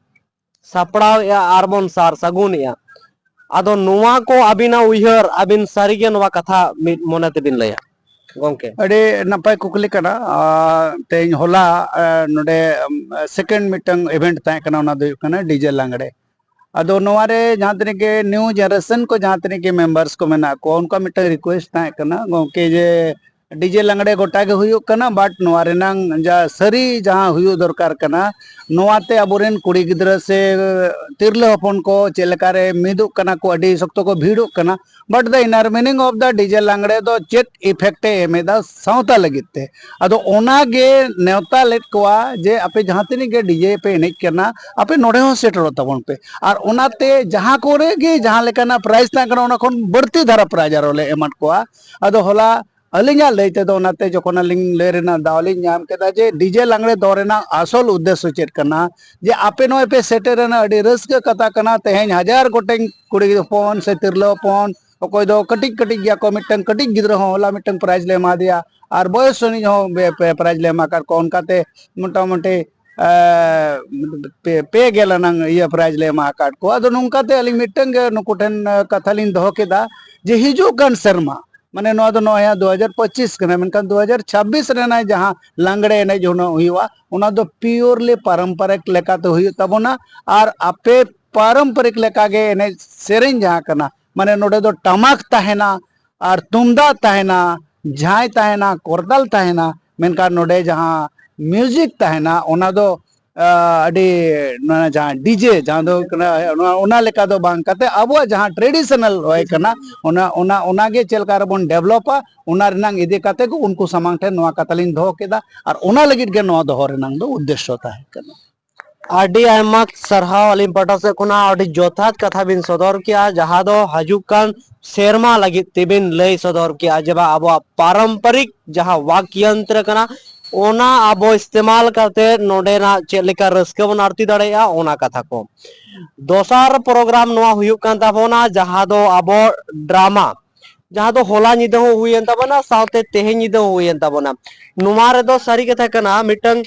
ᱥᱟᱯᱲᱟᱣᱮᱫᱼᱟ ᱟᱨ ᱵᱚᱱ ᱥᱟᱨ ᱥᱟᱹᱜᱩᱱᱮᱫᱼᱟ᱾ ᱟᱫᱚ ᱱᱚᱣᱟ ᱠᱚ ᱟᱹᱵᱤᱱᱟᱜ ᱩᱭᱦᱟᱹᱨ, ᱟᱹᱵᱤᱱ ᱥᱟᱹᱨᱤᱜᱮ ᱱᱚᱣᱟ ᱠᱟᱛᱷᱟ ᱢᱤᱫ ᱢᱚᱱᱮ ᱛᱮᱵᱤᱱ ᱞᱟᱹᱭᱟ ᱜᱚᱢᱠᱮ? ᱟᱹᱰᱤ ᱱᱟᱯᱟᱭ ᱠᱩᱠᱞᱤ ᱠᱟᱱᱟ᱾ ᱟᱨ ᱛᱮᱦᱮᱧ ᱦᱚᱞᱟ, ᱟᱨ ᱱᱚᱰᱮ ᱥᱮᱠᱮᱱᱰ ᱢᱤᱫᱴᱟᱝ ᱤᱵᱷᱮᱱᱴ ᱛᱟᱦᱮᱸ ᱠᱟᱱᱟ, ᱚᱱᱟ ᱫᱚ ᱦᱩᱭᱩᱜ ᱠᱟᱱᱟ ᱰᱤᱡᱮ ᱞᱟᱜᱽᱲᱮ᱾ ᱟᱫᱚ ᱱᱚᱣᱟ ᱨᱮ ᱡᱟᱦᱟᱸ ᱛᱤᱱᱟᱹᱜ ᱜᱮ ᱱᱤᱭᱩ ᱡᱮᱱᱟᱨᱮᱥᱚᱱ ᱠᱚ ᱡᱟᱦᱟᱸ ᱛᱤᱱᱟᱹᱜ ᱜᱮ ᱢᱮᱢᱵᱟᱨᱥ ᱠᱚ ᱢᱮᱱᱟᱜ ᱠᱚᱣᱟ, ᱩᱱᱠᱩᱣᱟᱜ ᱢᱤᱫᱴᱟᱝ ᱨᱤᱠᱩᱭᱮᱥᱴ ᱛᱟᱦᱮᱸ ᱠᱟᱱᱟ ᱜᱚᱢᱠᱮ, ᱡᱮ ᱰᱤᱡᱮ ᱞᱟᱜᱽᱲᱮ ᱜᱚᱴᱟ ᱜᱮ ᱦᱩᱭᱩᱜ ᱠᱟᱱᱟ, ᱵᱟᱴ ᱱᱚᱣᱟ ᱨᱮᱱᱟᱝ ᱡᱟ ᱥᱟᱹᱨᱤ ᱡᱟᱦᱟᱸ ᱦᱩᱭᱩᱜ ᱫᱚᱨᱠᱟᱨ ᱠᱟᱱᱟ, ᱱᱚᱣᱟᱛᱮ ᱟᱵᱚᱨᱮᱱ ᱠᱩᱲᱤ ᱜᱤᱫᱽᱨᱟᱹ ᱥᱮ ᱛᱤᱨᱞᱟᱹ ᱦᱚᱯᱚᱱ ᱠᱚ ᱪᱮᱫ ᱞᱮᱠᱟᱨᱮ ᱢᱤᱫᱚᱜ ᱠᱟᱱᱟ ᱠᱚ, ᱟᱹᱰᱤ ᱥᱚᱠᱛᱚ ᱠᱚ ᱵᱷᱤᱲᱚᱜ ᱠᱟᱱᱟ᱾ But the inner meaning of the DJ ᱞᱟᱜᱽᱲᱮ ᱫᱚ ᱪᱮᱫ ᱤᱯᱷᱮᱠᱴ ᱮ ᱮᱢ ᱮᱫᱟ ᱥᱟᱶᱛᱟ ᱞᱟᱹᱜᱤᱫ ᱛᱮ? ᱟᱫᱚ ᱚᱱᱟᱜᱮ ᱱᱮᱣᱛᱟ ᱞᱮᱫ ᱠᱚᱣᱟ ᱡᱮ ᱟᱯᱮ ᱡᱟᱦᱟᱸ ᱛᱤᱱᱟᱹᱜ ᱜᱮ ᱰᱤᱡᱮ ᱯᱮ ᱮᱱᱮᱡ ᱠᱟᱱᱟ, ᱟᱯᱮ ᱱᱚᱰᱮ ᱦᱚᱸ ᱥᱮᱴᱮᱨᱚᱜ ᱛᱟᱵᱚᱱ ᱯᱮ᱾ ᱟᱨ ᱚᱱᱟᱛᱮ ᱡᱟᱦᱟᱸ ᱠᱚᱨᱮ ᱜᱮ ᱡᱟᱦᱟᱸ ᱞᱮᱠᱟᱱᱟᱜ ᱯᱨᱟᱭᱤᱡᱽ ᱛᱟᱦᱮᱸ ᱠᱟᱱᱟ, ᱚᱱᱟ ᱠᱷᱚᱱ ᱵᱟᱹᱲᱛᱤ ᱫᱷᱟᱨᱟ ᱯᱨᱟᱭᱤᱡᱽ ᱟᱨᱚ ᱞᱮ ᱮᱢᱟᱫ ᱠᱚᱣᱟ᱾ ᱟᱫᱚ ᱦᱚᱞᱟ ᱟᱹᱞᱤᱧᱟᱜ ᱞᱟᱹᱭ ᱛᱮᱫᱚ, ᱚᱱᱟᱛᱮ ᱡᱚᱠᱷᱚᱱ ᱟᱹᱞᱤᱧ ᱞᱟᱹᱭ ᱨᱮᱱᱟᱜ ᱫᱟᱣ ᱞᱤᱧ ᱧᱟᱢ ᱠᱮᱫᱟ ᱡᱮ ᱰᱤᱡᱮ ᱞᱟᱜᱽᱲᱮ ᱫᱚᱱ ᱨᱮᱱᱟᱜ ᱟᱥᱚᱞ ᱩᱫᱽᱫᱮᱥᱥᱚ ᱪᱮᱫ ᱠᱟᱱᱟ, ᱡᱮ ᱟᱯᱮ ᱱᱚᱜᱼᱚᱭ ᱯᱮ ᱥᱮᱴᱮᱨ ᱮᱱᱟ, ᱟᱹᱰᱤ ᱨᱟᱹᱥᱠᱟᱹ ᱠᱟᱛᱷᱟ ᱠᱟᱱᱟ᱾ ᱛᱮᱦᱮᱧ ᱦᱟᱡᱟᱨ ᱜᱚᱴᱮᱱ ᱠᱩᱲᱤ ᱦᱚᱯᱚᱱ ᱥᱮ ᱛᱤᱨᱞᱟᱹ ᱦᱚᱯᱚᱱ, ᱚᱠᱚᱭ ᱫᱚ ᱠᱟᱹᱴᱤᱡ ᱠᱟᱹᱴᱤᱡ ᱜᱮᱭᱟ ᱠᱚ, ᱢᱤᱫᱴᱟᱝ ᱠᱟᱹᱴᱤᱡ ᱜᱤᱫᱽᱨᱟᱹ ᱦᱚᱸ ᱦᱚᱞᱟ ᱢᱤᱫᱴᱟᱝ ᱯᱨᱟᱭᱤᱡᱽ ᱞᱮ ᱮᱢᱟ ᱫᱮᱭᱟ, ᱟᱨ ᱵᱚᱭᱚᱥ ᱨᱮᱱᱤᱡ ᱦᱚᱸ ᱯᱮ, ᱯᱮ ᱯᱨᱟᱭᱤᱡᱽ ᱞᱮ ᱮᱢᱟ ᱟᱠᱟᱫ ᱠᱚᱣᱟ᱾ ᱚᱱᱠᱟᱛᱮ ᱢᱚᱴᱟᱢᱩᱴᱤ, ᱮ, ᱯᱮ, ᱯᱮ ᱜᱮᱞ ᱟᱱᱟᱝ ᱤᱭᱟᱹ ᱯᱨᱟᱭᱤᱡᱽ ᱞᱮ ᱮᱢᱟ ᱟᱠᱟᱫ ᱠᱚᱣᱟ᱾ ᱟᱫᱚ ᱱᱚᱝᱠᱟᱛᱮ ᱟᱹᱞᱤᱧ ᱢᱤᱫᱴᱟᱝ ᱜᱮ ᱱᱩᱠᱩ ᱴᱷᱮᱱ, ᱮ, ᱠᱟᱛᱷᱟ ᱞᱤᱧ ᱫᱚᱦᱚ ᱠᱮᱫᱟ ᱡᱮ ᱦᱤᱡᱩᱜ ᱠᱟᱱ ᱥᱮᱨᱢᱟ, ᱢᱟᱱᱮ ᱱᱚᱣᱟ ᱫᱚ ᱱᱚᱜᱼᱚᱭ ᱦᱟᱸᱜ ᱫᱩ ᱦᱟᱡᱟᱨ ᱯᱚᱸᱪᱤᱥ ᱠᱟᱱᱟ, ᱢᱮᱱᱠᱷᱟᱱ ᱫᱩ ᱦᱟᱡᱟᱨ ᱪᱷᱟᱵᱵᱤᱥ ᱨᱮᱱᱟᱜ ᱡᱟᱦᱟᱸ ᱞᱟᱜᱽᱲᱮ ᱮᱱᱮᱡ ᱦᱩᱱᱟᱹᱝ ᱦᱩᱭᱩᱜᱼᱟ, ᱚᱱᱟ ᱫᱚ ᱯᱤᱭᱳᱨᱞᱤ ᱯᱟᱨᱚᱢᱯᱚᱨᱤᱠ ᱞᱮᱠᱟᱛᱮ ᱦᱩᱭᱩᱜ ᱛᱟᱵᱚᱱᱟ᱾ ᱟᱨ ᱟᱯᱮ ᱯᱟᱨᱚᱢᱯᱚᱨᱤᱠ ᱞᱮᱠᱟᱜᱮ ᱮᱱᱮᱡ ᱥᱮᱨᱮᱧ ᱡᱟᱦᱟᱸ ᱠᱟᱱᱟ, ᱢᱟᱱᱮ ᱱᱚᱰᱮ ᱫᱚ ᱴᱟᱢᱟᱠ ᱛᱟᱦᱮᱱᱟ, ᱟᱨ ᱛᱩᱢᱫᱟᱜ ᱛᱟᱦᱮᱱᱟ, ᱡᱷᱟᱸᱭ ᱛᱟᱦᱮᱱᱟ, ᱠᱚᱨᱛᱟᱞ ᱛᱟᱦᱮᱱᱟ, ᱢᱮᱱᱠᱷᱟᱱ ᱱᱚᱰᱮ ᱡᱟᱦᱟᱸ ᱢᱤᱣᱡᱤᱠ ᱛᱟᱦᱮᱱᱟ, ᱚᱱᱟ ᱫᱚ, ᱟ, ᱟᱹᱰᱤ, ᱱᱚᱣᱟ ᱡᱟᱦᱟᱸ ᱰᱤᱡᱮ, ᱡᱟᱦᱟᱸ ᱫᱚ ᱦᱩᱭᱩᱜ ᱠᱟᱱᱟ, ᱚᱱᱟ, ᱚᱱᱟ ᱞᱮᱠᱟ ᱫᱚ ᱵᱟᱝ ᱠᱟᱛᱮ ᱟᱵᱚᱣᱟᱜ ᱡᱟᱦᱟᱸ ᱴᱨᱮᱰᱤᱥᱚᱱᱟᱞ ᱦᱚᱭ ᱠᱟᱱᱟ, ᱚᱱᱟ, ᱚᱱᱟ, ᱚᱱᱟᱜᱮ ᱪᱮᱫ ᱞᱮᱠᱟ ᱨᱮᱵᱚᱱ ᱰᱮᱵᱷᱞᱚᱯᱟ, ᱚᱱᱟ ᱨᱮᱱᱟᱝ ᱤᱫᱤ ᱠᱟᱛᱮ ᱜᱮ ᱩᱱᱠᱩ ᱥᱟᱢᱟᱝ ᱴᱷᱮᱱ ᱱᱚᱣᱟ ᱠᱟᱛᱷᱟ ᱞᱤᱧ ᱫᱚᱦᱚ ᱠᱮᱫᱟ, ᱟᱨ ᱚᱱᱟ ᱞᱟᱹᱜᱤᱫ ᱜᱮ ᱱᱚᱣᱟ ᱫᱚᱦᱚ ᱨᱮᱱᱟᱝ ᱫᱚ ᱩᱫᱽᱫᱮᱥᱥᱚ ᱛᱟᱦᱮᱸ ᱠᱟᱱᱟ᱾ ᱟᱹᱰᱤ ᱟᱭᱢᱟ ᱥᱟᱨᱦᱟᱣ ᱟᱹᱞᱤᱧ ᱯᱟᱦᱴᱟ ᱥᱮᱫ ᱠᱷᱚᱱᱟᱜ, ᱟᱹᱰᱤ ᱡᱚᱛᱷᱟᱛ ᱠᱟᱛᱷᱟ ᱵᱤᱱ ᱥᱚᱫᱚᱨ ᱠᱮᱜᱼᱟ, ᱡᱟᱦᱟᱸ ᱫᱚ ᱦᱤᱡᱩᱜ ᱠᱟᱱ ᱥᱮᱨᱢᱟ ᱞᱟᱹᱜᱤᱫ ᱛᱮᱵᱤᱱ ᱞᱟᱹᱭ ᱥᱚᱫᱚᱨ ᱠᱮᱜᱼᱟ ᱡᱮ ᱵᱟ ᱟᱵᱚᱣᱟᱜ ᱯᱟᱨᱚᱢᱯᱚᱨᱤᱠ ᱡᱟᱦᱟᱸ ᱣᱟᱠ ᱭᱚᱱᱛᱨᱚ ᱠᱟᱱᱟ, ᱚᱱᱟ ᱟᱵᱚ ᱤᱥᱛᱮᱢᱟᱞ ᱠᱟᱛᱮ ᱱᱚᱰᱮᱱᱟᱜ ᱪᱮᱫ ᱞᱮᱠᱟ ᱨᱟᱹᱥᱠᱟᱹ ᱵᱚᱱ ᱟᱹᱲᱛᱤ ᱫᱟᱲᱮᱭᱟᱜᱼᱟ, ᱚᱱᱟ ᱠᱟᱛᱷᱟ ᱠᱚ᱾ ᱫᱚᱥᱟᱨ ᱯᱨᱳᱜᱨᱟᱢ ᱱᱚᱣᱟ ᱦᱩᱭᱩᱜ ᱠᱟᱱ ᱛᱟᱵᱚᱱᱟ, ᱡᱟᱦᱟᱸ ᱫᱚ ᱟᱵᱚ ᱰᱨᱟᱢᱟ, ᱡᱟᱦᱟᱸ ᱫᱚ ᱦᱚᱞᱟ ᱧᱤᱫᱟᱹ ᱦᱚᱸ ᱦᱩᱭᱮᱱ ᱛᱟᱵᱚᱱᱟ, ᱥᱟᱶᱛᱮ ᱛᱮᱦᱮᱧ ᱧᱤᱫᱟᱹ ᱦᱚᱸ ᱦᱩᱭᱮᱱ ᱛᱟᱵᱚᱱᱟ᱾ ᱱᱚᱣᱟ ᱨᱮᱫᱚ ᱥᱟᱹᱨᱤ ᱠᱟᱛᱷᱟ ᱠᱟᱱᱟ, ᱢᱤᱫᱴᱟᱝ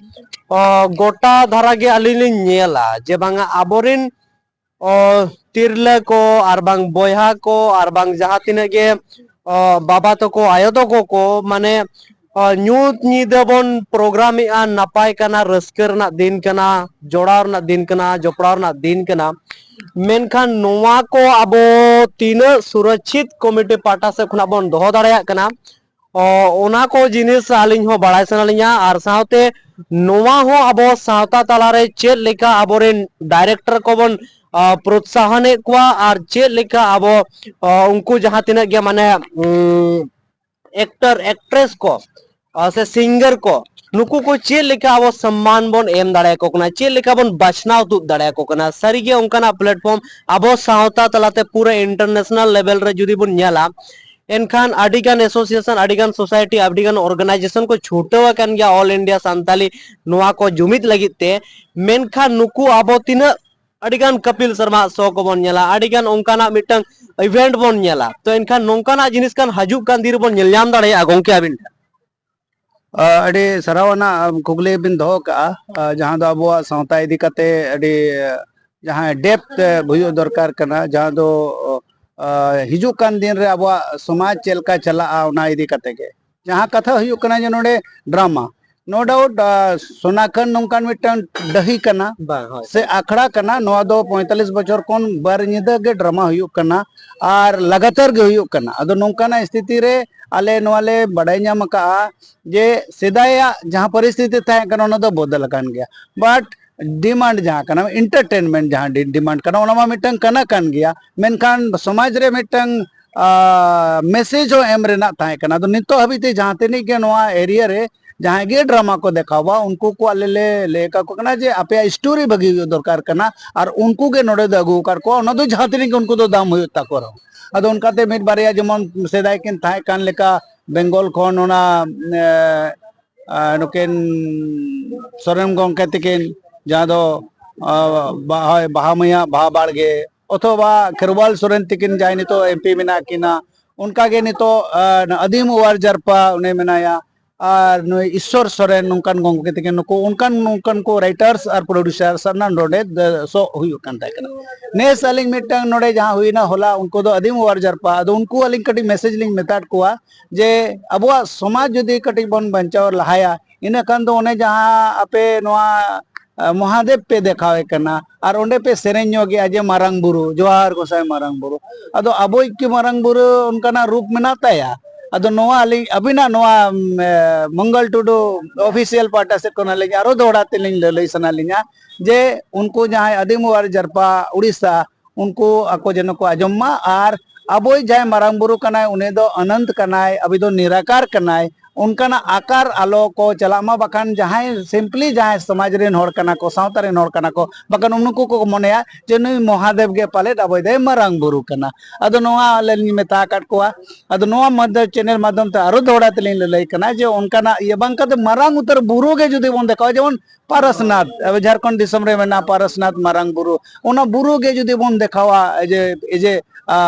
ᱚ, ᱜᱚᱴᱟ ᱫᱷᱟᱨᱟ ᱜᱮ ᱟᱹᱞᱤᱧ ᱞᱤᱧ ᱧᱮᱞᱟ ᱡᱮ ᱵᱟᱝᱟ ᱟᱵᱚᱨᱮᱱ ᱚ, ᱛᱤᱨᱞᱟᱹ ᱠᱚ ᱟᱨ ᱵᱟᱝ ᱵᱚᱭᱦᱟ ᱠᱚ ᱟᱨ ᱵᱟᱝ ᱡᱟᱦᱟᱸ ᱛᱤᱱᱟᱹᱜ ᱜᱮ ᱚ, ᱵᱟᱵᱟ ᱛᱟᱠᱚ, ᱟᱭᱳ ᱛᱟᱠᱚ ᱠᱚ, ᱢᱟᱱᱮ ᱚ, ᱧᱩᱛ ᱧᱤᱫᱟᱹ ᱵᱚᱱ ᱯᱨᱳᱜᱨᱟᱢᱮᱜᱼᱟ, ᱱᱟᱯᱟᱭ ᱠᱟᱱᱟ, ᱨᱟᱹᱥᱠᱟᱹ ᱨᱮᱱᱟᱜ ᱫᱤᱱ ᱠᱟᱱᱟ, ᱡᱚᱲᱟᱣ ᱨᱮᱱᱟᱜ ᱫᱤᱱ ᱠᱟᱱᱟ, ᱡᱚᱯᱲᱟᱣ ᱨᱮᱱᱟᱜ ᱫᱤᱱ ᱠᱟᱱᱟ᱾ ᱢᱮᱱᱠᱷᱟᱱ ᱱᱚᱣᱟ ᱠᱚ ᱟᱵᱚ ᱛᱤᱱᱟᱹᱜ ᱥᱩᱨᱚᱠᱪᱷᱤᱛ ᱠᱚᱢᱤᱴᱤ ᱯᱟᱦᱴᱟ ᱥᱮᱫ ᱠᱷᱚᱱᱟᱜ ᱵᱚᱱ ᱫᱚᱦᱚ ᱫᱟᱲᱮᱭᱟᱜ ᱠᱟᱱᱟ, ᱚ, ᱚᱱᱟ ᱠᱚ ᱡᱤᱱᱤᱥ ᱟᱹᱞᱤᱧ ᱦᱚᱸ ᱵᱟᱲᱟᱭ ᱥᱟᱱᱟ ᱞᱤᱧᱟ᱾ ᱟᱨ ᱥᱟᱶᱛᱮ ᱱᱚᱣᱟ ᱦᱚᱸ ᱟᱵᱚ ᱥᱟᱶᱛᱟ ᱛᱟᱞᱟᱨᱮ ᱪᱮᱫ ᱞᱮᱠᱟ ᱟᱵᱚᱨᱮᱱ ᱰᱟᱭᱨᱮᱠᱴᱚᱨ ᱠᱚᱵᱚᱱ ᱟ, ᱯᱨᱚᱛᱥᱟᱦᱚᱱᱮᱫ ᱠᱚᱣᱟ ᱟᱨ ᱪᱮᱫ ᱞᱮᱠᱟ ᱟᱵᱚ ᱟ, ᱩᱱᱠᱩ ᱡᱟᱦᱟᱸ ᱛᱤᱱᱟᱹᱜ ᱜᱮ ᱢᱟᱱᱮ ᱮᱠᱴᱚᱨ ᱮᱠᱴᱨᱮᱥ ᱠᱚ ᱟ, ᱥᱮ ᱥᱤᱝᱜᱟᱨ ᱠᱚ, ᱱᱩᱠᱩ ᱠᱚ ᱪᱮᱫ ᱞᱮᱠᱟ ᱟᱵᱚ ᱥᱚᱢᱢᱟᱱ ᱵᱚᱱ ᱮᱢ ᱫᱟᱲᱮᱭᱟᱠᱚ ᱠᱟᱱᱟ, ᱪᱮᱫ ᱞᱮᱠᱟ ᱵᱚᱱ ᱵᱟᱪᱷᱱᱟᱣ ᱛᱩᱫ ᱫᱟᱲᱮᱭᱟᱠᱚ ᱠᱟᱱᱟ᱾ ᱥᱟᱹᱨᱤᱜᱮ ᱚᱱᱠᱟᱱᱟᱜ ᱯᱞᱟᱴᱯᱷᱚᱨᱢ ᱟᱵᱚ ᱥᱟᱶᱛᱟ ᱛᱟᱞᱟᱛᱮ ᱯᱩᱨᱟᱹ ᱤᱱᱴᱟᱨᱱᱮᱥᱱᱟᱞ ᱞᱮᱵᱮᱞ ᱨᱮ ᱡᱩᱫᱤ ᱵᱚᱱ ᱧᱮᱞᱟ, ᱮᱱᱠᱷᱟᱱ ᱟᱹᱰᱤᱜᱟᱱ ᱮᱥᱳᱥᱤᱭᱮᱥᱚᱱ, ᱟᱹᱰᱤᱜᱟᱱ ᱥᱳᱥᱟᱭᱴᱤ, ᱟᱹᱰᱤᱜᱟᱱ ᱚᱨᱜᱟᱱᱟᱭᱡᱮᱥᱚᱱ ᱠᱚ ᱪᱷᱩᱴᱟᱹᱣ ᱟᱠᱟᱱ ᱜᱮᱭᱟ ᱚᱞ ᱤᱱᱰᱤᱭᱟ ᱥᱟᱱᱛᱟᱞᱤ ᱱᱚᱣᱟ ᱠᱚ ᱡᱩᱢᱤᱫ ᱞᱟᱹᱜᱤᱫ ᱛᱮ᱾ ᱢᱮᱱᱠᱷᱟᱱ ᱱᱩᱠᱩ ᱟᱵᱚ ᱛᱤᱱᱟᱹᱜ ᱟᱹᱰᱤᱜᱟᱱ ᱠᱟᱯᱤᱞ ᱥᱟᱨᱢᱟ ᱥᱳ ᱠᱚᱵᱚᱱ ᱧᱮᱞᱟ, ᱟᱹᱰᱤᱜᱟᱱ ᱚᱱᱠᱟᱱᱟᱜ ᱢᱤᱫᱴᱟᱝ ᱤᱵᱷᱮᱱᱴ ᱵᱚᱱ ᱧᱮᱞᱟ, ᱛᱚ ᱮᱱᱠᱷᱟᱱ ᱱᱚᱝᱠᱟᱱᱟᱜ ᱡᱤᱱᱤᱥ ᱠᱟᱱ ᱦᱤᱡᱩᱜ ᱠᱟᱱ ᱫᱤᱱ ᱨᱮᱵᱚᱱ ᱧᱮᱞ ᱧᱟᱢ ᱫᱟᱲᱮᱭᱟᱜᱼᱟ ᱜᱚᱝᱠᱮ ᱟᱹᱵᱤᱱ ᱴᱷᱮᱱ? ᱟ, ᱟᱹᱰᱤ ᱥᱟᱨᱦᱟᱣ ᱟᱱᱟᱜ ᱠᱩᱠᱞᱤ ᱵᱤᱱ ᱫᱚᱦᱚ ᱠᱟᱜᱼᱟ, ᱟ, ᱡᱟᱦᱟᱸ ᱫᱚ ᱟᱵᱚᱣᱟᱜ ᱥᱟᱶᱛᱟ ᱤᱫᱤ ᱠᱟᱛᱮ ᱟᱹᱰᱤ, ᱟ, ᱡᱟᱦᱟᱸ ᱰᱮᱯᱛᱷ ᱦᱩᱭᱩᱜ ᱫᱚᱨᱠᱟᱨ ᱠᱟᱱᱟ, ᱡᱟᱦᱟᱸ ᱫᱚ, ᱟ, ᱦᱤᱡᱩᱜ ᱠᱟᱱ ᱫᱤᱱ ᱨᱮ ᱟᱵᱚᱣᱟᱜ ᱥᱚᱢᱟᱡᱽ ᱪᱮᱫ ᱞᱮᱠᱟ ᱪᱟᱞᱟᱜᱼᱟ, ᱚᱱᱟ ᱤᱫᱤ ᱠᱟᱛᱮ ᱜᱮ᱾ ᱡᱟᱦᱟᱸ ᱠᱟᱛᱷᱟ ᱦᱩᱭᱩᱜ ᱠᱟᱱᱟ ᱡᱮ ᱱᱚᱰᱮ ᱰᱨᱟᱢᱟ, no doubt, ᱟ, ᱥᱳᱱᱟᱠᱷᱟᱱ ᱱᱚᱝᱠᱟᱱ ᱢᱤᱫᱴᱟᱝ ᱰᱟᱹᱦᱤ ᱠᱟᱱᱟ ᱵᱟᱝ, ᱦᱳᱭ, ᱥᱮ ᱟᱠᱷᱲᱟ ᱠᱟᱱᱟ, ᱱᱚᱣᱟ ᱫᱚ ᱯᱚᱸᱭᱛᱟᱞᱞᱤᱥ ᱵᱚᱪᱷᱚᱨ ᱠᱷᱚᱱ ᱵᱟᱨ ᱧᱤᱫᱟᱹ ᱜᱮ ᱰᱨᱟᱢᱟ ᱦᱩᱭᱩᱜ ᱠᱟᱱᱟ ᱟᱨ ᱞᱟᱜᱟᱛᱟᱨ ᱜᱮ ᱦᱩᱭᱩᱜ ᱠᱟᱱᱟ᱾ ᱟᱫᱚ ᱱᱚᱝᱠᱟᱱᱟᱜ ᱥᱛᱷᱤᱛᱤ ᱨᱮ ᱟᱞᱮ ᱱᱚᱣᱟ ᱞᱮ ᱵᱟᱰᱟᱭ ᱧᱟᱢ ᱟᱠᱟᱜᱼᱟ ᱡᱮ ᱥᱮᱫᱟᱭᱟᱜ ᱡᱟᱦᱟᱸ ᱯᱚᱨᱤᱥᱛᱷᱤᱛᱤ ᱛᱟᱦᱮᱸ ᱠᱟᱱᱟ, ᱚᱱᱟ ᱫᱚ ᱵᱚᱫᱚᱞ ᱟᱠᱟᱱ ᱜᱮᱭᱟ, but ᱰᱤᱢᱟᱱᱰ ᱡᱟᱦᱟᱸ ᱠᱟᱱᱟ, ᱮᱱᱴᱟᱨᱴᱮᱱᱢᱮᱱᱴ ᱡᱟᱦᱟᱸ ᱰᱤ-, ᱰᱤᱢᱟᱱᱰ ᱠᱟᱱᱟ, ᱚᱱᱟ ᱢᱟ ᱢᱤᱫᱴᱟᱝ ᱠᱟᱱᱟ ᱠᱟᱱ ᱜᱮᱭᱟ, ᱢᱮᱱᱠᱷᱟᱱ ᱥᱚᱢᱟᱡᱽ ᱨᱮ ᱢᱤᱫᱴᱟᱝ, ᱟ, ᱢᱮᱥᱮᱡᱽ ᱦᱚᱸ ᱮᱢ ᱨᱮᱱᱟᱜ ᱛᱟᱦᱮᱸ ᱠᱟᱱᱟ᱾ ᱟᱫᱚ ᱱᱤᱛᱚᱜ ᱦᱟᱹᱵᱤᱡ ᱛᱮ ᱡᱟᱦᱟᱸ ᱛᱤᱱᱟᱹᱜ ᱜᱮ ᱱᱚᱣᱟ ᱮᱨᱤᱭᱟ ᱨᱮ ᱡᱟᱦᱟᱸᱭ ᱜᱮ ᱰᱨᱟᱢᱟ ᱠᱚ ᱫᱮᱠᱷᱟᱣᱟ, ᱩᱱᱠᱩ ᱠᱚ ᱟᱞᱮ ᱞᱮ ᱞᱟᱹᱭ ᱟᱠᱚ ᱠᱟᱱᱟ ᱡᱮ ᱟᱯᱮᱭᱟᱜ ᱥᱴᱳᱨᱤ ᱵᱷᱟᱹᱜᱤ ᱦᱩᱭᱩᱜ ᱫᱚᱨᱠᱟᱨ ᱠᱟᱱᱟ, ᱟᱨ ᱩᱱᱠᱩ ᱜᱮ ᱱᱚᱰᱮ ᱫᱚ ᱟᱹᱜᱩ ᱟᱠᱟᱫ ᱠᱚᱣᱟ, ᱚᱱᱟ ᱫᱚ ᱡᱟᱦᱟᱸ ᱛᱤᱱᱟᱹᱜ ᱜᱮ ᱩᱱᱠᱩ ᱫᱚ ᱫᱟᱢ ᱦᱩᱭᱩᱜ ᱛᱟᱠᱚ ᱨᱮᱦᱚᱸ᱾ ᱟᱫᱚ ᱚᱱᱠᱟᱛᱮ ᱢᱤᱫ ᱵᱟᱨᱭᱟ ᱡᱮᱢᱚᱱ ᱥᱮᱫᱟᱭ ᱠᱤᱱ ᱛᱟᱦᱮᱸ ᱠᱟᱱ ᱞᱮᱠᱟ ᱵᱮᱝᱜᱚᱞ ᱠᱷᱚᱱ ᱚᱱᱟ, ᱮ, ᱟᱨ ᱱᱩᱠᱤᱱ ᱥᱚᱨᱮᱱ ᱜᱚᱢᱠᱮ ᱛᱤᱠᱤᱱ, ᱡᱟᱦᱟᱸ ᱫᱚ, ᱟ, ᱵᱟ-, ᱦᱳᱭ, ᱵᱟᱦᱟ ᱢᱟᱹᱭᱟᱜ ᱵᱟᱦᱟ ᱵᱟᱲᱜᱮ, ᱚᱛᱷᱚᱵᱟ ᱠᱷᱮᱨᱣᱟᱞ ᱥᱚᱨᱮᱱ ᱛᱤᱠᱤᱱ ᱡᱟᱦᱟᱸᱭ ᱱᱤᱛᱚᱜ ᱮᱢ ᱯᱤ ᱢᱮᱱᱟᱜ ᱠᱤᱱᱟ, ᱚᱱᱠᱟᱜᱮ ᱱᱤᱛᱚᱜ ᱟᱹᱫᱤᱢ ᱚᱣᱟᱨ ᱡᱟᱨᱯᱟ ᱩᱱᱤ ᱢᱮᱱᱟᱭᱟ, ᱟᱨ ᱱᱩᱭ ᱤᱥᱥᱚᱨ ᱥᱚᱨᱮᱱ, ᱱᱚᱝᱠᱟᱱ ᱜᱚᱢᱠᱮ ᱛᱟᱹᱠᱤᱱ, ᱱᱩᱠᱩ ᱚᱱᱠᱟᱱ ᱱᱚᱝᱠᱟᱱ ᱠᱚ ᱨᱟᱭᱴᱟᱨᱥ ᱟᱨ ᱯᱨᱚᱰᱭᱩᱥᱟᱨ ᱥᱟᱱᱟᱢ ᱱᱚᱰᱮ ᱥᱚᱜ ᱦᱩᱭᱩᱜ ᱠᱟᱱ ᱛᱟᱦᱮᱸ ᱠᱟᱱᱟ᱾ ᱱᱮᱥ ᱟᱹᱞᱤᱧ ᱢᱤᱫᱴᱟᱝ ᱱᱚᱰᱮ ᱡᱟᱦᱟᱸ ᱦᱩᱭᱱᱟ ᱦᱚᱞᱟ, ᱩᱱᱠᱩ ᱫᱚ ᱟᱹᱫᱤᱢ ᱚᱣᱟᱨ ᱡᱟᱨᱯᱟ, ᱟᱫᱚ ᱩᱱᱠᱩ ᱟᱹᱞᱤᱧ ᱠᱟᱹᱴᱤᱡ ᱢᱮᱥᱮᱡᱽ ᱞᱤᱧ ᱢᱮᱛᱟᱫ ᱠᱚᱣᱟ ᱡᱮ ᱟᱵᱚᱣᱟᱜ ᱥᱚᱢᱟᱡᱽ ᱡᱩᱫᱤ ᱠᱟᱹᱴᱤᱡ ᱵᱚᱱ ᱵᱟᱧᱪᱟᱣ ᱞᱟᱦᱟᱭᱟ, ᱤᱱᱟᱹ ᱠᱷᱟᱱ ᱫᱚ ᱚᱱᱮ ᱡᱟᱦᱟᱸ ᱟᱯᱮ ᱱᱚᱣᱟ ᱢᱚᱦᱟᱫᱮᱵ ᱯᱮ ᱫᱮᱠᱷᱟᱣᱮ ᱠᱟᱱᱟ, ᱟᱨ ᱚᱸᱰᱮ ᱯᱮ ᱥᱮᱨᱮᱧ ᱧᱚᱜᱮᱜᱼᱟ ᱡᱮ ᱢᱟᱨᱟᱝ ᱵᱩᱨᱩ, ᱡᱚᱦᱟᱨ ᱜᱚᱸᱥᱟᱭ ᱢᱟᱨᱟᱝ ᱵᱩᱨᱩ᱾ ᱟᱫᱚ ᱟᱵᱚᱭᱤᱡ ᱠᱤ ᱢᱟᱨᱟᱝ ᱵᱩᱨᱩ ᱚᱱᱠᱟᱱᱟᱜ ᱨᱩᱯ ᱢᱮᱱᱟᱜ ᱛᱟᱭᱟ? ᱟᱫᱚ ᱱᱚᱣᱟ ᱟᱹᱞᱤᱧ ᱟᱹᱵᱤᱱᱟᱜ ᱱᱚᱣᱟ ᱢᱚᱝᱜᱚᱞ ᱴᱩᱰᱩ ᱚᱯᱷᱤᱥᱤᱭᱟᱞ ᱯᱟᱦᱴᱟ ᱥᱮᱫ ᱠᱷᱚᱱ ᱟᱹᱞᱤᱧ ᱟᱨᱚ ᱫᱚᱦᱲᱟ ᱛᱮᱞᱤᱧ ᱞᱟᱹᱞᱟᱹᱭ ᱥᱟᱱᱟ ᱞᱤᱧᱟ ᱡᱮ ᱩᱱᱠᱩ ᱡᱟᱦᱟᱸᱭ ᱟᱹᱫᱤᱢ ᱚᱣᱟᱨ ᱡᱟᱨᱯᱟ ᱩᱲᱤᱥᱥᱟ, ᱩᱱᱠᱩ ᱟᱠᱚ ᱡᱮᱱᱚ ᱠᱚ ᱟᱸᱡᱚᱢ ᱢᱟ, ᱟᱨ ᱟᱵᱚᱭᱤᱡ ᱡᱟᱦᱟᱸᱭ ᱢᱟᱨᱟᱝ ᱵᱩᱨᱩ ᱠᱟᱱᱟᱭ, ᱩᱱᱤ ᱫᱚ ᱚᱱᱚᱱᱛ ᱠᱟᱱᱟᱭ, ᱟᱵᱚ ᱫᱚ ᱱᱤᱨᱟᱠᱟᱨ ᱠᱟᱱᱟᱭ, ᱚᱱᱠᱟᱱᱟᱜ ᱟᱠᱟᱨ ᱟᱞᱚ ᱠᱚ ᱪᱟᱞᱟᱜ ᱢᱟ, ᱵᱟᱠᱷᱟᱱ ᱡᱟᱦᱟᱸᱭ simply ᱡᱟᱦᱟᱸᱭ ᱥᱚᱢᱟᱡᱽ ᱨᱮᱱ ᱦᱚᱲ ᱠᱟᱱᱟ ᱠᱚ, ᱥᱟᱶᱛᱟ ᱨᱮᱱ ᱦᱚᱲ ᱠᱟᱱᱟ ᱠᱚ, ᱵᱟᱠᱷᱟᱱ ᱩᱱᱠᱩ ᱠᱚ ᱢᱚᱱᱮᱭᱟ ᱡᱮ ᱱᱩᱭ ᱢᱚᱦᱟᱫᱮᱵ ᱜᱮ ᱯᱟᱞᱮᱫ ᱟᱵᱚᱭ ᱫᱚᱭ ᱢᱟᱨᱟᱝ ᱵᱩᱨᱩ ᱠᱟᱱᱟ᱾ ᱟᱫᱚ ᱱᱚᱣᱟ ᱟᱞᱮ ᱞᱤᱧ ᱢᱮᱛᱟ ᱟᱠᱟᱫ ᱠᱚᱣᱟ᱾ ᱟᱫᱚ ᱱᱚᱣᱟ ᱢᱟᱫᱽᱫᱷᱚᱢ, ᱪᱮᱱᱮᱞ ᱢᱟᱫᱽᱫᱷᱚᱢ ᱛᱮ ᱟᱨᱚ ᱫᱚᱦᱲᱟ ᱛᱮᱞᱤᱧ ᱞᱟᱹᱞᱟᱹᱭ ᱠᱟᱱᱟ ᱡᱮ ᱚᱱᱠᱟᱱᱟᱜ ᱤᱭᱟᱹ ᱵᱟᱝ ᱠᱟᱛᱮ ᱢᱟᱨᱟᱝ ᱩᱛᱟᱹᱨ ᱵᱩᱨᱩ ᱜᱮ ᱡᱩᱫᱤ ᱵᱚᱱ ᱫᱮᱠᱷᱟᱣᱟ, ᱡᱮᱢᱚᱱ ᱯᱟᱨᱟᱥᱱᱟᱛᱷ, ᱟᱵᱚ ᱡᱷᱟᱲᱠᱷᱚᱸᱰ ᱫᱤᱥᱚᱢ ᱨᱮ ᱢᱮᱱᱟᱜᱼᱟ ᱯᱟᱨᱟᱥᱱᱟᱛᱷ ᱢᱟᱨᱟᱝ ᱵᱩᱨᱩ, ᱚᱱᱟ ᱵᱩᱨᱩ ᱜᱮ ᱡᱩᱫᱤ ᱵᱚᱱ ᱫᱮᱠᱷᱟᱣᱟ ᱡᱮ, ᱡᱮ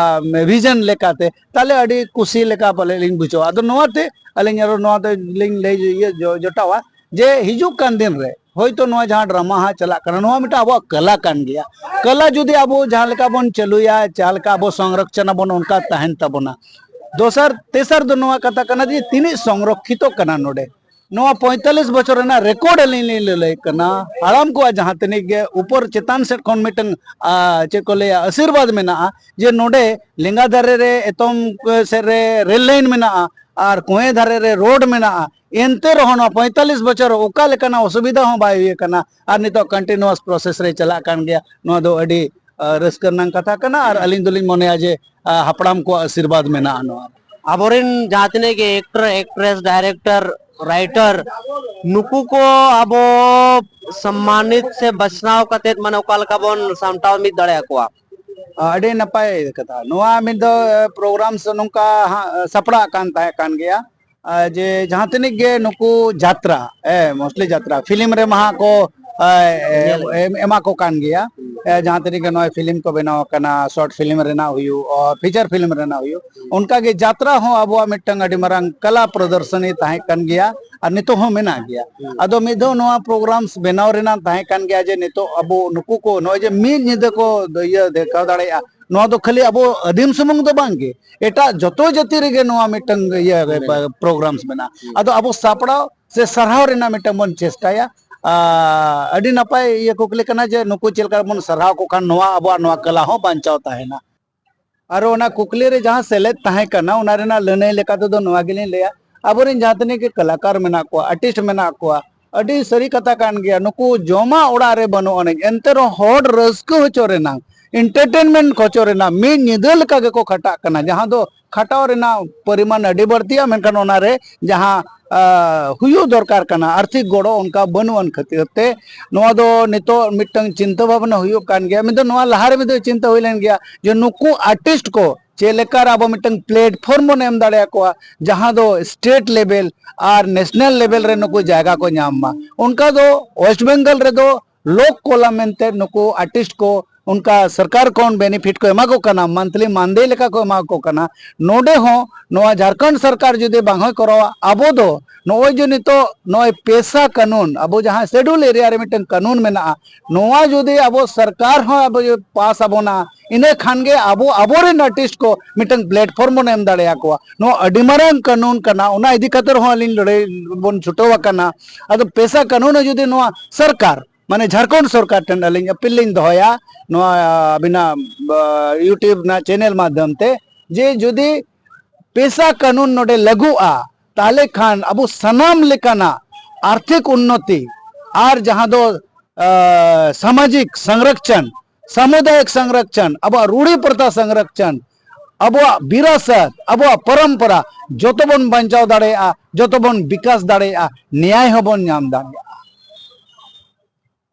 ᱵᱷᱤᱡᱚᱱ ᱞᱮᱠᱟᱛᱮ, ᱛᱟᱦᱞᱮ ᱟᱹᱰᱤ ᱠᱩᱥᱤ ᱞᱮᱠᱟ ᱯᱟᱞᱮ ᱞᱤᱧ ᱵᱩᱡᱷᱟᱹᱣᱟ᱾ ᱟᱫᱚ ᱱᱚᱣᱟᱛᱮ ᱟᱹᱞᱤᱧ ᱟᱨᱚ ᱱᱚᱣᱟ ᱫᱚ ᱞᱤᱧ ᱞᱟᱹᱭ ᱤᱭᱟᱹ ᱡᱚ- ᱡᱚᱴᱟᱣᱟ ᱡᱮ ᱦᱤᱡᱩᱜ ᱠᱟᱱ ᱫᱤᱱ ᱨᱮ ᱦᱳᱭᱛᱳ ᱱᱚᱣᱟ ᱡᱟᱦᱟᱸ ᱰᱨᱟᱢᱟ ᱦᱟᱸᱜ ᱪᱟᱞᱟᱜ ᱠᱟᱱᱟ, ᱱᱚᱣᱟ ᱢᱤᱫᱴᱟᱝ ᱟᱵᱚᱣᱟᱜ ᱠᱟᱞᱟ ᱠᱟᱱ ᱜᱮᱭᱟ᱾ ᱠᱟᱞᱟ ᱡᱩᱫᱤ ᱟᱵᱚ ᱡᱟᱦᱟᱸ ᱞᱮᱠᱟ ᱵᱚᱱ ᱪᱟᱹᱞᱩᱭᱟ, ᱡᱟᱦᱟᱸ ᱞᱮᱠᱟ ᱟᱵᱚ ᱥᱚᱝᱨᱚᱠᱷᱚᱱ ᱟᱵᱚᱱ, ᱚᱱᱠᱟ ᱛᱟᱦᱮᱱ ᱛᱟᱵᱚᱱᱟ᱾ ᱫᱚᱥᱟᱨ ᱛᱮᱥᱟᱨ ᱫᱚ ᱱᱚᱣᱟ ᱠᱟᱛᱷᱟ ᱠᱟᱱᱟ ᱡᱮ ᱛᱤᱱᱟᱹᱜ ᱥᱚᱝᱨᱚᱠᱷᱤᱛᱚ ᱠᱟᱱᱟ ᱱᱚᱰᱮ᱾ ᱱᱚᱣᱟ ᱯᱚᱸᱭᱛᱟᱞᱞᱤᱥ ᱵᱚᱪᱷᱚᱨ ᱨᱮᱱᱟᱜ ᱨᱮᱠᱚᱨᱰ ᱟᱹᱞᱤᱧ ᱞᱤᱧ ᱞᱟᱹᱞᱟᱹᱭ ᱠᱟᱱᱟ, ᱦᱟᱲᱟᱢ ᱠᱚᱣᱟᱜ ᱡᱟᱦᱟᱸ ᱛᱤᱱᱟᱹᱜ ᱜᱮ ᱩᱯᱚᱨ ᱪᱮᱛᱟᱱ ᱥᱮᱫ ᱠᱷᱚᱱ ᱢᱤᱫᱴᱟᱝ, ᱟ, ᱪᱮᱫ ᱠᱚ ᱞᱟᱹᱭᱟ, ᱟᱥᱤᱨᱵᱟᱫᱽ ᱢᱮᱱᱟᱜᱼᱟ ᱡᱮ ᱱᱚᱰᱮ ᱞᱮᱸᱜᱟ ᱫᱷᱟᱨᱮ ᱨᱮ, ᱮᱛᱚᱢ ᱥᱮᱫ ᱨᱮ ᱨᱮᱞ ᱞᱟᱭᱤᱱ ᱢᱮᱱᱟᱜᱼᱟ ᱟᱨ ᱠᱚᱸᱭᱮ ᱫᱷᱟᱨᱮ ᱨᱮ ᱨᱳᱰ ᱢᱮᱱᱟᱜᱼᱟ᱾ ᱮᱱᱛᱮ ᱨᱮᱦᱚᱸ ᱱᱚᱣᱟ ᱯᱚᱸᱭᱛᱟᱞᱞᱤᱥ ᱵᱚᱪᱷᱚᱨ ᱚᱠᱟ ᱞᱮᱠᱟᱱᱟᱜ ᱚᱥᱩᱵᱤᱫᱷᱟ ᱦᱚᱸ ᱵᱟᱭ ᱦᱩᱭ ᱟᱠᱟᱱᱟ ᱟᱨ ᱱᱤᱛᱚᱜ continuous process ᱨᱮ ᱪᱟᱞᱟᱜ ᱠᱟᱱ ᱜᱮᱭᱟ᱾ ᱱᱚᱣᱟ ᱫᱚ ᱟᱹᱰᱤ, ᱟ, ᱨᱟᱹᱥᱠᱟᱹ ᱨᱮᱱᱟᱜ ᱠᱟᱛᱷᱟ ᱠᱟᱱᱟ ᱟᱨ ᱟᱹᱞᱤᱧ ᱫᱚᱞᱤᱧ ᱢᱚᱱᱮᱭᱟ ᱡᱮ, ᱟ, ᱦᱟᱯᱲᱟᱢ ᱠᱚᱣᱟᱜ ᱟᱥᱤᱨᱵᱟᱫᱽ ᱢᱮᱱᱟᱜᱼᱟ ᱱᱚᱣᱟ᱾ ᱟᱵᱚᱨᱮᱱ ᱡᱟᱦᱟᱸ ᱛᱤᱱᱟᱹᱜ ᱜᱮ ᱮᱠᱴᱚᱨ, ᱮᱠᱴᱨᱮᱥ, ᱰᱟᱭᱨᱮᱠᱴᱚᱨ, ᱨᱟᱭᱴᱟᱨ, ᱱᱩᱠᱩ ᱠᱚ ᱟᱵᱚ ᱥᱚᱢᱢᱟᱱᱤᱛ ᱥᱮ ᱵᱟᱪᱷᱱᱟᱣ ᱠᱟᱛᱮᱫ, ᱢᱟᱱᱮ, ᱚᱠᱟ ᱞᱮᱠᱟ ᱵᱚᱱ ᱥᱟᱢᱴᱟᱣ ᱢᱤᱫ ᱫᱟᱲᱮᱭᱟᱠᱚᱣᱟ? ᱟᱹᱰᱤ ᱱᱟᱯᱟᱭ ᱠᱟᱛᱷᱟ᱾ ᱱᱚᱣᱟ ᱢᱤᱫ ᱫᱚ, ᱮ, ᱯᱨᱳᱜᱨᱟᱢ ᱥᱮ ᱱᱚᱝᱠᱟ ᱦᱟᱸᱜ ᱥᱟᱯᱲᱟᱜ ᱠᱟᱱ ᱛᱟᱦᱮᱸ ᱠᱟᱱ ᱜᱮᱭᱟ, ᱟᱨ ᱡᱮ ᱡᱟᱦᱟᱸ ᱛᱤᱱᱟᱹᱜ ᱜᱮ ᱱᱩᱠᱩ ᱡᱟᱛᱨᱟ, ᱮ, mostly ᱡᱟᱛᱨᱟ, ᱯᱷᱤᱞᱢ ᱨᱮ ᱢᱟᱦᱟ ᱠᱚ, ᱮ, ᱮ, ᱧᱮᱞ᱾ ᱮᱢ-, ᱮᱢᱟ ᱠᱚ ᱠᱟᱱ ᱜᱮᱭᱟ᱾ ᱮ, ᱡᱟᱦᱟᱸ ᱛᱤᱱᱟᱹᱜ ᱜᱮ ᱱᱚᱜᱼᱚᱭ ᱯᱷᱤᱞᱢ ᱠᱚ ᱵᱮᱱᱟᱣ ᱟᱠᱟᱱᱟ, ᱥᱚᱨᱴ ᱯᱷᱤᱞᱢ ᱨᱮᱱᱟᱜ ᱦᱩᱭᱩᱜ, ᱚ, ᱯᱷᱤᱪᱟᱨ ᱯᱷᱤᱞᱢ ᱨᱮᱱᱟᱜ ᱦᱩᱭᱩᱜ, ᱚᱱᱠᱟᱜᱮ ᱡᱟᱛᱨᱟ ᱦᱚᱸ ᱟᱵᱚᱣᱟᱜ ᱢᱤᱫᱴᱟᱝ ᱟᱹᱰᱤ ᱢᱟᱨᱟᱝ ᱠᱟᱞᱟ ᱯᱨᱚᱫᱚᱨᱥᱚᱱᱤ ᱛᱟᱦᱮᱸ ᱠᱟᱱ ᱜᱮᱭᱟ ᱟᱨ ᱱᱤᱛᱚᱜ ᱦᱚᱸ ᱢᱮᱱᱟᱜ ᱜᱮᱭᱟ᱾ ᱟᱫᱚ ᱢᱤᱫ ᱫᱷᱟᱣ ᱱᱚᱣᱟ ᱯᱨᱳᱜᱨᱟᱢᱥ ᱵᱮᱱᱟᱣ ᱨᱮᱱᱟᱜ ᱛᱟᱦᱮᱸ ᱠᱟᱱ ᱜᱮᱭᱟ ᱡᱮ ᱱᱤᱛᱚᱜ ᱟᱵᱚ ᱱᱩᱠᱩ ᱠᱚ ᱱᱚᱜᱼᱚᱭ ᱡᱮ ᱢᱤᱫ ᱧᱤᱫᱟᱹ ᱠᱚ ᱤᱭᱟᱹ ᱫᱮᱠᱷᱟᱣ ᱫᱟᱲᱮᱭᱟᱜᱼᱟ, ᱱᱚᱣᱟ ᱫᱚ ᱠᱷᱟᱹᱞᱤ ᱟᱵᱚ ᱟᱹᱫᱤᱢ ᱥᱩᱢᱩᱝ ᱫᱚ ᱵᱟᱝ ᱜᱮ, ᱮᱴᱟᱜ ᱡᱚᱛᱚ ᱡᱟᱹᱛᱤ ᱨᱮᱜᱮ ᱱᱚᱣᱟ ᱢᱤᱫᱴᱟᱝ ᱤᱭᱟᱹ ᱢᱮᱱᱟᱜᱼᱟ᱾ ᱯᱨᱳᱜᱨᱟᱢᱥ ᱢᱮᱱᱟᱜᱼᱟ᱾ ᱟᱫᱚ ᱟᱵᱚ ᱥᱟᱯᱲᱟᱣ ᱥᱮ ᱥᱟᱨᱦᱟᱣ ᱨᱮᱱᱟᱜ ᱢᱤᱫᱴᱟᱝ ᱵᱚᱱ ᱪᱮᱥᱴᱟᱭᱟ᱾ ᱟᱨ ᱟᱹᱰᱤ ᱱᱟᱯᱟᱭ ᱤᱭᱟᱹ ᱠᱩᱠᱞᱤ ᱠᱟᱱᱟ ᱡᱮ ᱱᱩᱠᱩ ᱪᱮᱫ ᱞᱮᱠᱟ ᱵᱚᱱ ᱥᱟᱨᱦᱟᱣ ᱠᱚ ᱠᱷᱟᱱ ᱱᱚᱣᱟ ᱟᱵᱚᱣᱟᱜ ᱱᱚᱣᱟ ᱠᱟᱞᱟ ᱦᱚᱸ ᱵᱟᱧᱪᱟᱣ ᱛᱟᱦᱮᱱᱟ᱾ ᱟᱨ ᱚᱱᱟ ᱠᱩᱠᱞᱤ ᱨᱮ ᱡᱟᱦᱟᱸ ᱥᱮᱞᱮᱫ ᱛᱟᱦᱮᱸ ᱠᱟᱱᱟ, ᱚᱱᱟ ᱨᱮᱱᱟᱜ ᱞᱟᱹᱱᱟᱹᱭ ᱞᱮᱠᱟ ᱛᱮᱫᱚ ᱱᱚᱣᱟ ᱜᱮᱞᱤᱧ ᱞᱟᱹᱭᱟ, ᱟᱵᱚᱨᱮᱱ ᱡᱟᱦᱟᱸ ᱛᱤᱱᱟᱹᱜ ᱜᱮ ᱠᱟᱞᱟᱠᱟᱨ ᱢᱮᱱᱟᱜ ᱠᱚᱣᱟ, ᱟᱨᱴᱤᱥᱴ ᱢᱮᱱᱟᱜ ᱠᱚᱣᱟ, ᱟᱹᱰᱤ ᱥᱟᱹᱨᱤ ᱠᱟᱛᱷᱟ ᱠᱟᱱ ᱜᱮᱭᱟ, ᱱᱩᱠᱩ ᱡᱚᱢᱟᱜ ᱚᱲᱟᱜ ᱨᱮ ᱵᱟᱹᱱᱩᱜ ᱟᱹᱱᱤᱡ, ᱮᱱᱛᱮ ᱨᱮᱦᱚᱸ ᱦᱚᱲ ᱨᱟᱹᱥᱠᱟᱹ ᱦᱚᱪᱚ ᱨᱮᱱᱟᱜ, ᱮᱱᱴᱟᱨᱴᱮᱱᱢᱮᱱᱴ ᱦᱚᱪᱚ ᱨᱮᱱᱟᱜ ᱢᱤᱫ ᱧᱤᱫᱟᱹ ᱞᱮᱠᱟ ᱜᱮᱠᱚ ᱠᱷᱟᱴᱟᱜ ᱠᱟᱱᱟ, ᱡᱟᱦᱟᱸ ᱫᱚ ᱠᱷᱟᱴᱟᱣ ᱨᱮᱱᱟᱜ ᱯᱚᱨᱤᱢᱟᱱ ᱟᱹᱰᱤ ᱵᱟᱹᱲᱛᱤᱭᱟ, ᱢᱮᱱᱠᱷᱟᱱ ᱚᱱᱟᱨᱮ ᱡᱟᱦᱟᱸ, ᱟ, ᱦᱩᱭᱩᱜ ᱫᱚᱨᱠᱟᱨ ᱠᱟᱱᱟ, ᱟᱨᱛᱷᱤᱠ ᱜᱚᱲᱚ ᱚᱱᱠᱟ ᱵᱟᱹᱱᱩᱜ ᱟᱱ ᱠᱷᱟᱹᱛᱤᱨ ᱛᱮ ᱱᱚᱣᱟ ᱫᱚ ᱱᱤᱛᱚᱜ ᱢᱤᱫᱴᱟᱝ ᱪᱤᱱᱛᱟᱹ ᱵᱷᱟᱵᱱᱟ ᱦᱩᱭᱩᱜ ᱠᱟᱱ ᱜᱮᱭᱟ᱾ ᱢᱤᱫ ᱫᱚ ᱱᱚᱣᱟ ᱞᱟᱦᱟᱨᱮ ᱢᱤᱫ ᱫᱚ ᱪᱤᱱᱛᱟᱹ ᱦᱩᱭ ᱞᱮᱱ ᱜᱮᱭᱟ ᱡᱮ ᱱᱩᱠᱩ ᱟᱨᱴᱤᱥᱴ ᱠᱚ ᱪᱮᱫ ᱞᱮᱠᱟ ᱨᱮ ᱟᱵᱚ ᱢᱤᱫᱴᱟᱝ ᱯᱞᱮᱴᱯᱷᱚᱨᱢ ᱵᱚᱱ ᱮᱢ ᱫᱟᱲᱮᱭᱟᱠᱚᱣᱟ, ᱡᱟᱦᱟᱸ ᱫᱚ ᱥᱴᱮᱴ ᱞᱮᱵᱮᱞ ᱟᱨ ᱱᱮᱥᱱᱟᱞ ᱞᱮᱵᱮᱞ ᱨᱮ ᱱᱩᱠᱩ ᱡᱟᱭᱜᱟ ᱠᱚ ᱧᱟᱢ ᱢᱟ᱾ ᱚᱱᱠᱟ ᱫᱚ ᱳᱭᱮᱥᱴ ᱵᱮᱝᱜᱚᱞ ᱨᱮᱫᱚ ᱞᱳᱠ ᱠᱚᱞᱟ ᱢᱮᱱᱛᱮ ᱱᱩᱠᱩ ᱟᱨᱴᱤᱥᱴ ᱠᱚ ᱚᱱᱠᱟ ᱥᱚᱨᱠᱟᱨ ᱠᱷᱚᱱ ᱵᱮᱱᱤᱯᱷᱤᱴ ᱠᱚ ᱮᱢᱟ ᱠᱚ ᱠᱟᱱᱟ, ᱢᱟᱱᱛᱷᱞᱤ ᱢᱟᱱᱫᱮ ᱞᱮᱠᱟ ᱠᱚ ᱮᱢᱟ ᱠᱚ ᱠᱟᱱᱟ᱾ ᱱᱚᱰᱮ ᱦᱚᱸ ᱱᱚᱣᱟ ᱡᱷᱟᱲᱠᱷᱚᱸᱰ ᱥᱚᱨᱠᱟᱨ ᱡᱩᱫᱤ ᱵᱟᱝ ᱦᱚᱸᱭ ᱠᱚᱨᱟᱣᱟ, ᱟᱵᱚ ᱫᱚ ᱱᱚᱜᱼᱚᱭ ᱡᱮ ᱱᱤᱛᱚᱜ ᱱᱚᱜᱼᱚᱭ ᱯᱮᱥᱟ ᱠᱟᱹᱱᱩᱱ, ᱟᱵᱚ ᱡᱟᱦᱟᱸ ᱥᱮᱰᱩᱞ ᱮᱨᱤᱭᱟ ᱨᱮ ᱢᱤᱫᱴᱟᱝ ᱠᱟᱹᱱᱩᱱ ᱢᱮᱱᱟᱜᱼᱟ, ᱱᱚᱣᱟ ᱡᱩᱫᱤ ᱟᱵᱚ ᱥᱚᱨᱠᱟᱨ ᱦᱚᱸ ᱟᱵᱚ ᱡᱩᱫᱤ ᱯᱟᱥ ᱟᱵᱚᱱᱟ, ᱤᱱᱟᱹ ᱠᱷᱟᱱ ᱜᱮ ᱟᱵᱚ ᱟᱵᱚᱨᱮᱱ ᱟᱨᱴᱤᱥᱴ ᱠᱚ ᱢᱤᱫᱴᱟᱝ ᱯᱞᱮᱴᱯᱷᱚᱨᱢ ᱵᱚᱱ ᱮᱢ ᱫᱟᱲᱮᱭᱟᱠᱚᱣᱟ᱾ ᱱᱚᱣᱟ ᱟᱹᱰᱤ ᱢᱟᱨᱟᱝ ᱠᱟᱹᱱᱩᱱ ᱠᱟᱱᱟ, ᱚᱱᱟ ᱤᱫᱤ ᱠᱟᱛᱮ ᱨᱮᱦᱚᱸ ᱟᱹᱞᱤᱧ ᱞᱟᱹᱲᱦᱟᱹᱭ ᱵᱚᱱ ᱪᱷᱩᱴᱟᱹᱣ ᱟᱠᱟᱱᱟ᱾ ᱟᱫᱚ ᱯᱮᱥᱟ ᱠᱟᱹᱱᱩᱱ ᱦᱚᱸ ᱡᱩᱫᱤ ᱱᱚᱣᱟ ᱥᱚᱨᱠᱟᱨ, ᱢᱟᱱᱮ ᱡᱷᱟᱲᱠᱷᱚᱸᱰ ᱥᱚᱨᱠᱟᱨ ᱴᱷᱮᱱ ᱟᱹᱞᱤᱧ ᱟᱯᱤᱞ ᱞᱤᱧ ᱫᱚᱦᱚᱭᱟ, ᱱᱚᱣᱟ ᱟᱹᱵᱤᱱᱟᱜ, ᱟ, YouTube ᱨᱮᱱᱟᱜ ᱪᱮᱱᱮᱞ ᱢᱟᱫᱽᱫᱷᱚᱢ ᱛᱮ, ᱡᱮ ᱡᱩᱫᱤ ᱯᱮᱥᱟ ᱠᱟᱹᱱᱩᱱ ᱱᱚᱰᱮ ᱞᱟᱹᱜᱩᱜᱼᱟ, ᱛᱟᱦᱞᱮ ᱠᱷᱟᱱ ᱟᱵᱚ ᱥᱟᱱᱟᱢ ᱞᱮᱠᱟᱱᱟᱜ ᱟᱨᱛᱷᱤᱠ ᱩᱱᱱᱚᱛᱤ ᱟᱨ ᱡᱟᱦᱟᱸ ᱫᱚ, ᱟ, ᱥᱟᱢᱟᱡᱤᱠ ᱥᱚᱝᱨᱚᱠᱪᱚᱱ, ᱥᱟᱢᱩᱫᱟᱭᱤᱠ ᱥᱚᱝᱨᱚᱠᱪᱚᱱ, ᱟᱵᱚᱣᱟᱜ ᱨᱩᱲᱤ ᱯᱨᱚᱛᱷᱟ ᱥᱚᱝᱨᱚᱠᱪᱚᱱ, ᱟᱵᱚᱣᱟᱜ ᱵᱤᱨᱟᱥᱟᱛ, ᱟᱵᱚᱣᱟᱜ ᱯᱚᱨᱚᱢᱯᱚᱨᱟ ᱡᱚᱛᱚ ᱵᱚᱱ ᱵᱟᱧᱪᱟᱣ ᱫᱟᱲᱮᱭᱟᱜᱼᱟ, ᱡᱚᱛᱚ ᱵᱚᱱ ᱵᱤᱠᱟᱥ ᱫᱟᱲᱮᱭᱟᱜᱼᱟ, ᱱᱮᱭᱟᱭ ᱦᱚᱸᱵᱚᱱ ᱧᱟᱢ ᱫᱟᱲᱮᱭᱟᱜᱼᱟ᱾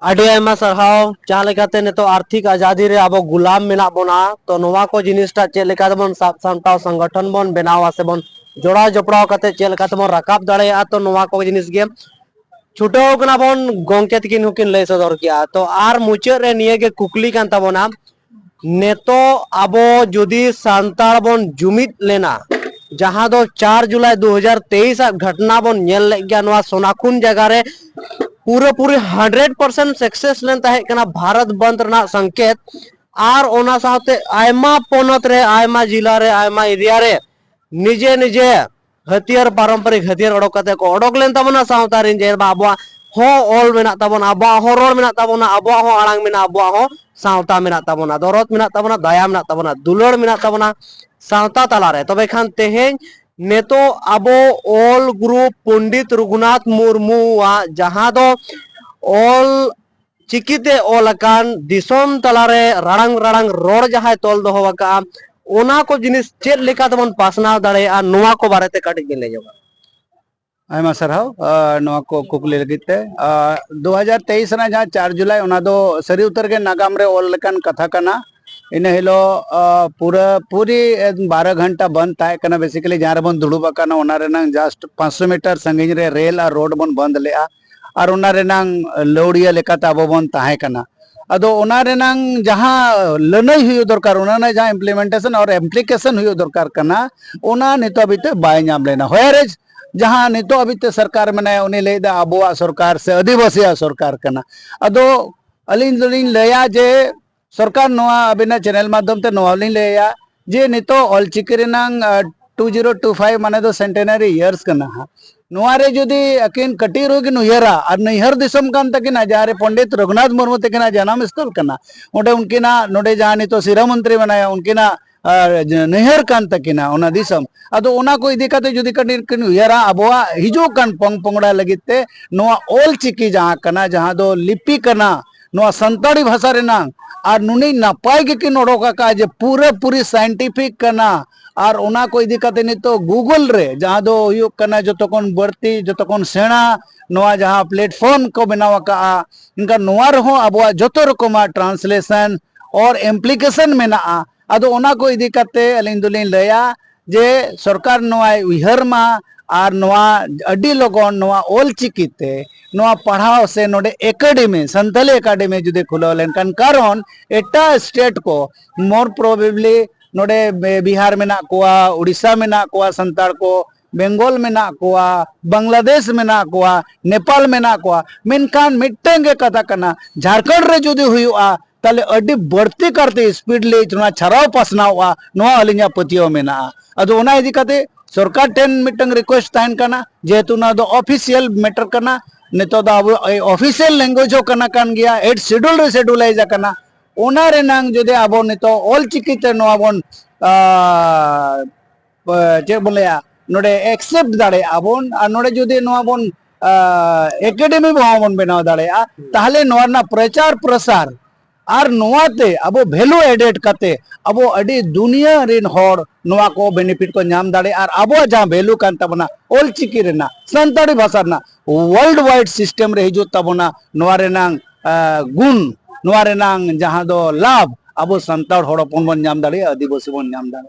ᱟᱹᱰᱤ ᱟᱭᱢᱟ ᱥᱟᱨᱦᱟᱣ᱾ ᱡᱟᱦᱟᱸ ᱞᱮᱠᱟᱛᱮ ᱱᱤᱛᱚᱜ ᱟᱨᱛᱷᱤᱠ ᱟᱡᱟᱫᱤ ᱨᱮ ᱟᱵᱚ ᱜᱩᱞᱟᱢ ᱢᱮᱱᱟᱜ ᱵᱚᱱᱟ, ᱛᱚ ᱱᱚᱣᱟ ᱠᱚ ᱡᱤᱱᱤᱥᱴᱟᱜ ᱪᱮᱫ ᱞᱮᱠᱟ ᱛᱮᱵᱚᱱ ᱥᱟᱵ ᱥᱟᱢᱴᱟᱣ, ᱥᱚᱝᱜᱚᱴᱷᱚᱱ ᱵᱚᱱ ᱵᱮᱱᱟᱣᱟ ᱥᱮᱵᱚᱱ ᱡᱚᱲᱟᱣ ᱡᱚᱯᱲᱟᱣ ᱠᱟᱛᱮ ᱪᱮᱫ ᱞᱮᱠᱟ ᱛᱮᱵᱚᱱ ᱨᱟᱠᱟᱵ ᱫᱟᱲᱮᱭᱟᱜᱼᱟ, ᱛᱚ ᱱᱚᱣᱟ ᱠᱚ ᱡᱤᱱᱤᱥ ᱜᱮ ᱪᱷᱩᱴᱟᱹᱣ ᱠᱟᱱᱟ ᱵᱚᱱ, ᱜᱚᱝᱠᱮ ᱛᱤᱠᱤᱱ ᱦᱚᱸᱠᱤᱱ ᱞᱟᱹᱭ ᱥᱚᱫᱚᱨ ᱠᱮᱜᱼᱟ᱾ ᱛᱚ ᱟᱨ ᱢᱩᱪᱟᱹᱫ ᱨᱮ ᱱᱤᱭᱟᱹ ᱜᱮ ᱠᱩᱠᱞᱤ ᱠᱟᱱ ᱛᱟᱵᱚᱱᱟ, ᱱᱤᱛᱚᱜ ᱟᱵᱚ ᱡᱩᱫᱤ ᱥᱟᱱᱛᱟᱲ ᱵᱚᱱ ᱡᱩᱢᱤᱫ ᱞᱮᱱᱟ, ᱡᱟᱦᱟᱸ ᱫᱚ ᱪᱟᱨ ᱡᱩᱞᱟᱭ ᱫᱩ ᱦᱟᱡᱟᱨ ᱛᱮᱭᱤᱥ ᱟᱜ ᱜᱷᱚᱴᱱᱟ ᱵᱚᱱ ᱧᱮᱞ ᱞᱮᱫ ᱜᱮᱭᱟ, ᱱᱚᱣᱟ ᱥᱳᱱᱟᱠᱷᱩᱱ ᱡᱟᱭᱜᱟ ᱨᱮ ᱯᱩᱨᱟᱹᱯᱩᱨᱤ ᱦᱟᱱᱰᱨᱮᱰ ᱯᱟᱨᱥᱮᱱᱴ ᱥᱟᱠᱥᱮᱥ ᱞᱮᱱ ᱛᱟᱦᱮᱸ ᱠᱟᱱᱟ ᱵᱷᱟᱨᱚᱛ ᱵᱚᱱᱫ ᱨᱮᱱᱟᱜ ᱥᱚᱝᱠᱮᱛ᱾ ᱟᱨ ᱚᱱᱟ ᱥᱟᱶᱛᱮ ᱟᱭᱢᱟ ᱯᱚᱱᱚᱛ ᱨᱮ, ᱟᱭᱢᱟ ᱡᱤᱞᱟ ᱨᱮ, ᱟᱭᱢᱟ ᱮᱨᱤᱭᱟ ᱨᱮ ᱱᱤᱡᱮ ᱱᱤᱡᱮ ᱦᱟᱹᱛᱭᱟᱹᱨ, ᱯᱟᱨᱚᱢᱯᱚᱨᱤᱠ ᱦᱟᱹᱛᱭᱟᱹᱨ ᱚᱰᱚᱠ ᱠᱟᱛᱮ ᱠᱚ ᱚᱰᱚᱠ ᱞᱮᱱ ᱛᱟᱵᱚᱱᱟ ᱥᱟᱶᱛᱟ ᱨᱮᱱ, ᱡᱮ ᱵᱟ ᱟᱵᱚᱣᱟᱜ ᱦᱚᱸ ᱚᱞ ᱢᱮᱱᱟᱜ ᱛᱟᱵᱚᱱᱟ, ᱟᱵᱚᱣᱟᱜ ᱦᱚᱸ ᱨᱚᱲ ᱢᱮᱱᱟᱜ ᱛᱟᱵᱚᱱᱟ, ᱟᱵᱚᱣᱟᱜ ᱦᱚᱸ ᱟᱲᱟᱝ ᱢᱮᱱᱟᱜᱼᱟ, ᱟᱵᱚᱣᱟᱜ ᱦᱚᱸ ᱥᱟᱶᱛᱟ ᱢᱮᱱᱟᱜ ᱛᱟᱵᱚᱱᱟ, ᱫᱚᱨᱚᱫ ᱢᱮᱱᱟᱜ ᱛᱟᱵᱚᱱᱟ, ᱫᱟᱭᱟ ᱢᱮᱱᱟᱜ ᱛᱟᱵᱚᱱᱟ, ᱫᱩᱞᱟᱹᱲ ᱢᱮᱱᱟᱜ ᱛᱟᱵᱚᱱᱟ ᱥᱟᱶᱛᱟ ᱛᱟᱞᱟᱨᱮ᱾ ᱛᱚᱵᱮ ᱠᱷᱟᱱ ᱛᱮᱦᱮᱧ ᱱᱤᱛᱚᱜ ᱟᱵᱚ ᱚᱞ ᱜᱩᱨᱩ ᱯᱚᱱᱰᱤᱛ ᱨᱚᱜᱷᱩᱱᱟᱛᱷ ᱢᱩᱨᱢᱩᱣᱟᱜ ᱡᱟᱦᱟᱸ ᱫᱚ ᱚᱞ ᱪᱤᱠᱤᱛᱮ ᱚᱞ ᱟᱠᱟᱱ ᱫᱤᱥᱚᱢ ᱛᱟᱞᱟᱨᱮ ᱨᱟᱲᱟᱝ ᱨᱟᱲᱟᱝ ᱨᱚᱲ ᱡᱟᱦᱟᱸᱭ ᱛᱚᱞ ᱫᱚᱦᱚ ᱟᱠᱟᱫᱼᱟ, ᱚᱱᱟ ᱠᱚ ᱡᱤᱱᱤᱥ ᱪᱮᱫ ᱞᱮᱠᱟ ᱛᱮᱵᱚᱱ ᱯᱟᱥᱱᱟᱣ ᱫᱟᱲᱮᱭᱟᱜᱼᱟ, ᱱᱚᱣᱟ ᱠᱚ ᱵᱟᱨᱮᱛᱮ ᱠᱟᱹᱴᱤᱡ ᱵᱤᱱ ᱞᱟᱹᱭ ᱧᱚᱜᱟ᱾ ᱟᱭᱢᱟ ᱥᱟᱨᱦᱟᱣ, ᱟᱨ ᱱᱚᱣᱟ ᱠᱚ ᱠᱩᱠᱞᱤ ᱞᱟᱹᱜᱤᱫ ᱛᱮ᱾ ᱟᱨ ᱫᱩ ᱦᱟᱡᱟᱨ ᱛᱮᱭᱤᱥ ᱨᱮᱱᱟᱜ ᱡᱟᱦᱟᱸ ᱪᱟᱨ ᱡᱩᱞᱟᱭ, ᱚᱱᱟ ᱫᱚ ᱥᱟᱹᱨᱤ ᱩᱛᱟᱹᱨ ᱜᱮ ᱱᱟᱜᱟᱢ ᱨᱮ ᱚᱞ ᱞᱮᱠᱟᱱ ᱠᱟᱛᱷᱟ ᱠᱟᱱᱟ᱾ ᱤᱱᱟᱹ ᱦᱤᱞᱳᱜ, ᱟ, ᱯᱩᱨᱟᱹ ᱯᱩᱨᱤ ᱵᱟᱨᱚ ᱜᱷᱚᱱᱴᱟ ᱵᱚᱱᱫ ᱛᱟᱦᱮᱸ ᱠᱟᱱᱟ᱾ ᱵᱮᱥᱤᱠᱟᱞᱤ ᱡᱟᱦᱟᱸ ᱨᱮᱵᱚᱱ ᱫᱩᱲᱩᱵ ᱟᱠᱟᱱᱟ, ᱚᱱᱟ ᱨᱮᱱᱟᱝ ᱡᱟᱥᱴ ᱯᱟᱸᱪᱥᱚ ᱢᱤᱴᱟᱨ ᱥᱟᱺᱜᱤᱧ ᱨᱮ ᱨᱮᱞ ᱟᱨ ᱨᱳᱰ ᱵᱚᱱ ᱵᱚᱱᱫ ᱞᱮᱜᱼᱟ, ᱟᱨ ᱚᱱᱟ ᱨᱮᱱᱟᱝ ᱞᱟᱹᱣᱲᱤᱭᱟᱹ ᱞᱮᱠᱟᱛᱮ ᱟᱵᱚ ᱵᱚᱱ ᱛᱟᱦᱮᱸ ᱠᱟᱱᱟ᱾ ᱟᱫᱚ ᱚᱱᱟ ᱨᱮᱱᱟᱝ ᱡᱟᱦᱟᱸ ᱞᱟᱹᱱᱟᱹᱭ ᱦᱩᱭᱩᱜ ᱫᱚᱨᱠᱟᱨ, ᱚᱱᱟ ᱨᱮᱱᱟᱜ ᱡᱟᱦᱟᱸ ᱤᱢᱯᱞᱤᱢᱮᱱᱴᱮᱥᱚᱱ ᱟᱨ ᱮᱢᱯᱞᱤᱠᱮᱥᱚᱱ ᱦᱩᱭᱩᱜ ᱫᱚᱨᱠᱟᱨ ᱠᱟᱱᱟ, ᱚᱱᱟ ᱱᱤᱛᱚᱜ ᱦᱟᱹᱵᱤᱡ ᱛᱮ ᱵᱟᱭ ᱧᱟᱢ ᱞᱮᱱᱟ᱾ ᱦᱳᱭᱟᱨᱮᱡᱽ ᱡᱟᱦᱟᱸ ᱱᱤᱛᱚᱜ ᱦᱟᱹᱵᱤᱡ ᱛᱮ ᱥᱚᱨᱠᱟᱨ ᱢᱮᱱᱟᱭᱟ, ᱩᱱᱤ ᱞᱟᱹᱭᱫᱟ ᱟᱵᱚᱣᱟᱜ ᱥᱚᱨᱠᱟᱨ ᱥᱮ ᱟᱹᱫᱤᱵᱟᱹᱥᱤᱭᱟᱜ ᱥᱚᱨᱠᱟᱨ ᱠᱟᱱᱟ᱾ ᱟᱫᱚ ᱟᱹᱞᱤᱧ ᱫᱚᱞᱤᱧ ᱞᱟᱹᱭᱟ ᱡᱮ ᱥᱚᱨᱠᱟᱨ, ᱱᱚᱣᱟ ᱟᱵᱤᱱᱟᱜ ᱪᱮᱱᱮᱞ ᱢᱟᱫᱽᱫᱷᱚᱢ ᱛᱮ ᱱᱚᱣᱟ ᱞᱤᱧ ᱞᱟᱹᱭᱟ ᱡᱮ ᱱᱤᱛᱚᱜ ᱚᱞᱪᱤᱠᱤ ᱨᱮᱱᱟᱝ, ᱟ, ᱴᱩ ᱡᱤᱨᱳ ᱴᱩ ᱯᱷᱟᱭᱤᱵᱷ ᱢᱟᱱᱮ ᱫᱚ ᱥᱮᱱᱴᱮᱱᱟᱨᱤ ᱤᱭᱟᱨᱥ ᱠᱟᱱᱟ ᱦᱟᱸᱜ᱾ ᱱᱚᱣᱟ ᱨᱮ ᱡᱩᱫᱤ ᱟᱹᱠᱤᱱ ᱠᱟᱹᱴᱤᱡ ᱨᱮᱦᱚᱸ ᱠᱤᱱ ᱩᱭᱦᱟᱹᱨᱟ, ᱟᱨ ᱱᱟᱹᱭᱦᱟᱹᱨ ᱫᱤᱥᱚᱢ ᱠᱟᱱ ᱛᱟᱹᱠᱤᱱᱟ, ᱡᱟᱦᱟᱸ ᱨᱮ ᱯᱚᱱᱰᱤᱛ ᱨᱚᱜᱷᱩᱱᱟᱛᱷ ᱢᱩᱨᱢᱩ ᱛᱟᱹᱠᱤᱱᱟᱜ ᱡᱟᱱᱟᱢ ᱥᱛᱷᱚᱞ ᱠᱟᱱᱟ, ᱚᱸᱰᱮ ᱩᱱᱠᱤᱱᱟᱜ, ᱱᱚᱰᱮ ᱡᱟᱦᱟᱸ ᱱᱤᱛᱚᱜ ᱥᱤᱨᱟᱹ ᱢᱚᱱᱛᱨᱤ ᱢᱮᱱᱟᱭᱟ, ᱩᱱᱠᱤᱱᱟᱜ, ᱟ, ᱱᱟᱹᱭᱦᱟᱹᱨ ᱠᱟᱱ ᱛᱟᱹᱠᱤᱱᱟ ᱚᱱᱟ ᱫᱤᱥᱚᱢ᱾ ᱟᱫᱚ ᱚᱱᱟ ᱠᱚ ᱤᱫᱤ ᱠᱟᱛᱮ ᱡᱩᱫᱤ ᱠᱟᱹᱴᱤᱡ ᱠᱤᱱ ᱩᱭᱦᱟᱹᱨᱟ, ᱟᱵᱚᱣᱟᱜ ᱦᱤᱡᱩᱜ ᱠᱟᱱ ᱯᱚᱝ ᱯᱚᱝᱲᱟ ᱞᱟᱹᱜᱤᱫ ᱛᱮ ᱱᱚᱣᱟ ᱚᱞ ᱪᱤᱠᱤ ᱡᱟᱦᱟᱸ ᱠᱟᱱᱟ, ᱡᱟᱦᱟᱸ ᱫᱚ ᱞᱤᱯᱤ ᱠᱟᱱᱟ, ᱱᱚᱣᱟ ᱥᱟᱱᱛᱟᱲᱤ ᱵᱷᱟᱥᱟ ᱨᱮᱱᱟᱝ, ᱟᱨ ᱱᱩᱱᱟᱹᱜ ᱱᱟᱯᱟᱭ ᱜᱮᱠᱤᱱ ᱚᱰᱚᱠ ᱟᱠᱟᱫᱼᱟ ᱡᱮ ᱯᱩᱨᱟᱹ ᱯᱩᱨᱤ ᱥᱟᱭᱮᱱᱴᱤᱯᱷᱤᱠ ᱠᱟᱱᱟ᱾ ᱟᱨ ᱚᱱᱟ ᱠᱚ ᱤᱫᱤ ᱠᱟᱛᱮ ᱱᱤᱛᱚᱜ ᱜᱩᱜᱩᱞ ᱨᱮ ᱡᱟᱦᱟᱸ ᱫᱚ ᱦᱩᱭᱩᱜ ᱠᱟᱱᱟ ᱡᱚᱛᱚ ᱠᱷᱚᱱ ᱵᱟᱹᱲᱛᱤ, ᱡᱚᱛᱚ ᱠᱷᱚᱱ ᱥᱮᱬᱟ ᱱᱚᱣᱟ ᱡᱟᱦᱟᱸ ᱯᱞᱮᱴᱯᱷᱚᱨᱢ ᱠᱚ ᱵᱮᱱᱟᱣ ᱟᱠᱟᱫᱼᱟ, ᱮᱱᱠᱷᱟᱱ ᱱᱚᱣᱟ ᱨᱮᱦᱚᱸ ᱟᱵᱚᱣᱟᱜ ᱡᱚᱛᱚ ᱨᱚᱠᱚᱢᱟᱜ ᱴᱨᱟᱱᱥᱞᱮᱥᱚᱱ ᱚᱨ ᱮᱢᱯᱞᱤᱠᱮᱥᱚᱱ ᱢᱮᱱᱟᱜᱼᱟ᱾ ᱟᱫᱚ ᱚᱱᱟ ᱠᱚ ᱤᱫᱤ ᱠᱟᱛᱮ ᱟᱹᱞᱤᱧ ᱫᱚᱞᱤᱧ ᱞᱟᱹᱭᱟ ᱡᱮ ᱥᱚᱨᱠᱟᱨ ᱱᱚᱣᱟᱭ ᱩᱭᱦᱟᱹᱨ ᱢᱟ, ᱟᱨ ᱱᱚᱣᱟ ᱟᱹᱰᱤ ᱞᱚᱜᱚᱱ ᱱᱚᱣᱟ ᱚᱞ ᱪᱤᱠᱤ ᱛᱮ ᱱᱚᱣᱟ ᱯᱟᱲᱦᱟᱣ ᱥᱮ ᱱᱚᱰᱮ ᱮᱠᱟᱰᱮᱢᱤ, ᱥᱟᱱᱛᱟᱞᱤ ᱮᱠᱟᱰᱮᱢᱤ ᱡᱩᱫᱤ ᱠᱷᱩᱞᱟᱹᱣ ᱞᱮᱱᱠᱷᱟᱱ, ᱠᱟᱨᱚᱱ ᱮᱴᱟᱜ ᱥᱴᱮᱴ ᱠᱚ, more probably ᱱᱚᱰᱮ ᱵᱤᱦᱟᱨ ᱢᱮᱱᱟᱜ ᱠᱚᱣᱟ, ᱩᱲᱤᱥᱥᱟ ᱢᱮᱱᱟᱜ ᱠᱚᱣᱟ ᱥᱟᱱᱛᱟᱲ ᱠᱚ, ᱵᱮᱝᱜᱚᱞ ᱢᱮᱱᱟᱜ ᱠᱚᱣᱟ, ᱵᱟᱝᱞᱟᱫᱮᱥ ᱢᱮᱱᱟᱜ ᱠᱚᱣᱟ, ᱱᱮᱯᱟᱞ ᱢᱮᱱᱟᱜ ᱠᱚᱣᱟ, ᱢᱮᱱᱠᱷᱟᱱ ᱢᱤᱫᱴᱟᱝ ᱜᱮ ᱠᱟᱛᱷᱟ ᱠᱟᱱᱟ, ᱡᱷᱟᱲᱠᱷᱚᱸᱰ ᱨᱮ ᱡᱩᱫᱤ ᱦᱩᱭᱩᱜᱼᱟ, ᱛᱟᱦᱞᱮ ᱟᱹᱰᱤ ᱵᱟᱹᱲᱛᱤ ᱠᱟᱨᱛᱮ ᱥᱯᱤᱰ ᱞᱮ ᱱᱚᱣᱟ ᱪᱷᱟᱨᱟᱣ ᱯᱟᱥᱱᱟᱣᱚᱜᱼᱟ, ᱱᱚᱣᱟ ᱟᱹᱞᱤᱧᱟᱜ ᱯᱟᱹᱛᱭᱟᱹᱣ ᱢᱮᱱᱟᱜᱼᱟ᱾ ᱟᱫᱚ ᱚᱱᱟ ᱤᱫᱤ ᱠᱟᱛᱮ ᱥᱚᱨᱠᱟᱨ ᱴᱷᱮᱱ ᱢᱤᱫᱴᱟᱝ ᱨᱤᱠᱩᱭᱮᱥᱴ ᱛᱟᱦᱮᱱ ᱠᱟᱱᱟ, ᱡᱮᱦᱮᱛᱩ ᱱᱚᱣᱟ ᱫᱚ ᱚᱯᱷᱤᱥᱤᱭᱟᱞ ᱢᱮᱴᱟᱨ ᱠᱟᱱᱟ, ᱱᱤᱛᱚᱜ ᱫᱚ ᱟᱵᱚ ᱚᱯᱷᱤᱥᱤᱭᱟᱞ ᱞᱮᱝᱜᱩᱭᱮᱡᱽ ᱦᱚᱸ ᱠᱟᱱᱟ, ᱠᱟᱱ ᱜᱮᱭᱟ, ᱮᱭᱤᱴ ᱥᱤᱰᱩᱞ ᱨᱮ ᱥᱤᱰᱩᱞᱟᱭᱤᱡ ᱟᱠᱟᱱᱟ᱾ ᱚᱱᱟ ᱨᱮᱱᱟᱝ ᱡᱩᱫᱤ ᱟᱵᱚ ᱱᱤᱛᱚᱜ ᱚᱞ ᱪᱤᱠᱤ ᱛᱮ ᱱᱚᱣᱟ ᱵᱚᱱ, ᱟᱸ, ᱪᱮᱫ ᱵᱚᱱ ᱞᱟᱹᱭᱟ, ᱱᱚᱰᱮ ᱮᱠᱥᱮᱯᱴ ᱫᱟᱲᱮᱭᱟᱜᱼᱟ ᱵᱚᱱ, ᱟᱨ ᱱᱚᱰᱮ ᱡᱩᱫᱤ ᱱᱚᱣᱟ ᱵᱚᱱ, ᱟᱸ, ᱮᱠᱟᱰᱮᱢᱤ ᱦᱚᱸ ᱵᱚᱱ ᱵᱮᱱᱟᱣ ᱫᱟᱲᱮᱭᱟᱜᱼᱟ, ᱛᱟᱦᱞᱮ ᱱᱚᱣᱟ ᱨᱮᱱᱟᱜ ᱯᱨᱚᱪᱟᱨ ᱯᱨᱚᱥᱟᱨ ᱟᱨ ᱱᱚᱣᱟ ᱛᱮ ᱟᱵᱚ ᱵᱷᱮᱞᱩ ᱮᱰᱮᱰ ᱠᱟᱛᱮ ᱟᱵᱚ ᱟᱹᱰᱤ ᱫᱩᱱᱤᱭᱟᱹ ᱨᱮᱱ ᱦᱚᱲ ᱱᱚᱣᱟ ᱠᱚ ᱵᱮᱱᱤᱯᱷᱤᱴ ᱠᱚ ᱧᱟᱢ ᱫᱟᱲᱮᱭᱟᱜᱼᱟ, ᱟᱨ ᱟᱵᱚᱣᱟᱜ ᱡᱟᱦᱟᱸ ᱵᱷᱮᱞᱩ ᱠᱟᱱ ᱛᱟᱵᱚᱱᱟ ᱚᱞ ᱪᱤᱠᱤ ᱨᱮᱱᱟᱜ, ᱥᱟᱱᱛᱟᱲᱤ ᱵᱷᱟᱥᱟ ᱨᱮᱱᱟᱜ ᱣᱟᱨᱞᱰ ᱣᱟᱭᱤᱰ ᱥᱤᱥᱴᱮᱢ ᱨᱮ ᱦᱤᱡᱩᱜ ᱛᱟᱵᱚᱱᱟ, ᱱᱚᱣᱟ ᱨᱮᱱᱟᱝ, ᱟᱸ, ᱜᱩᱱ, ᱱᱚᱣᱟ ᱨᱮᱱᱟᱝ ᱡᱟᱦᱟᱸ ᱫᱚ ᱞᱟᱵᱷ ᱟᱵᱚ ᱥᱟᱱᱛᱟᱲ ᱦᱚᱲ ᱦᱚᱯᱚᱱ ᱵᱚᱱ ᱧᱟᱢ ᱫᱟᱲᱮᱭᱟᱜᱼᱟ, ᱟᱹᱫᱤᱵᱟᱹᱥᱤ ᱵᱚᱱ ᱧᱟᱢ ᱫᱟᱲᱮᱭᱟᱜᱼᱟ᱾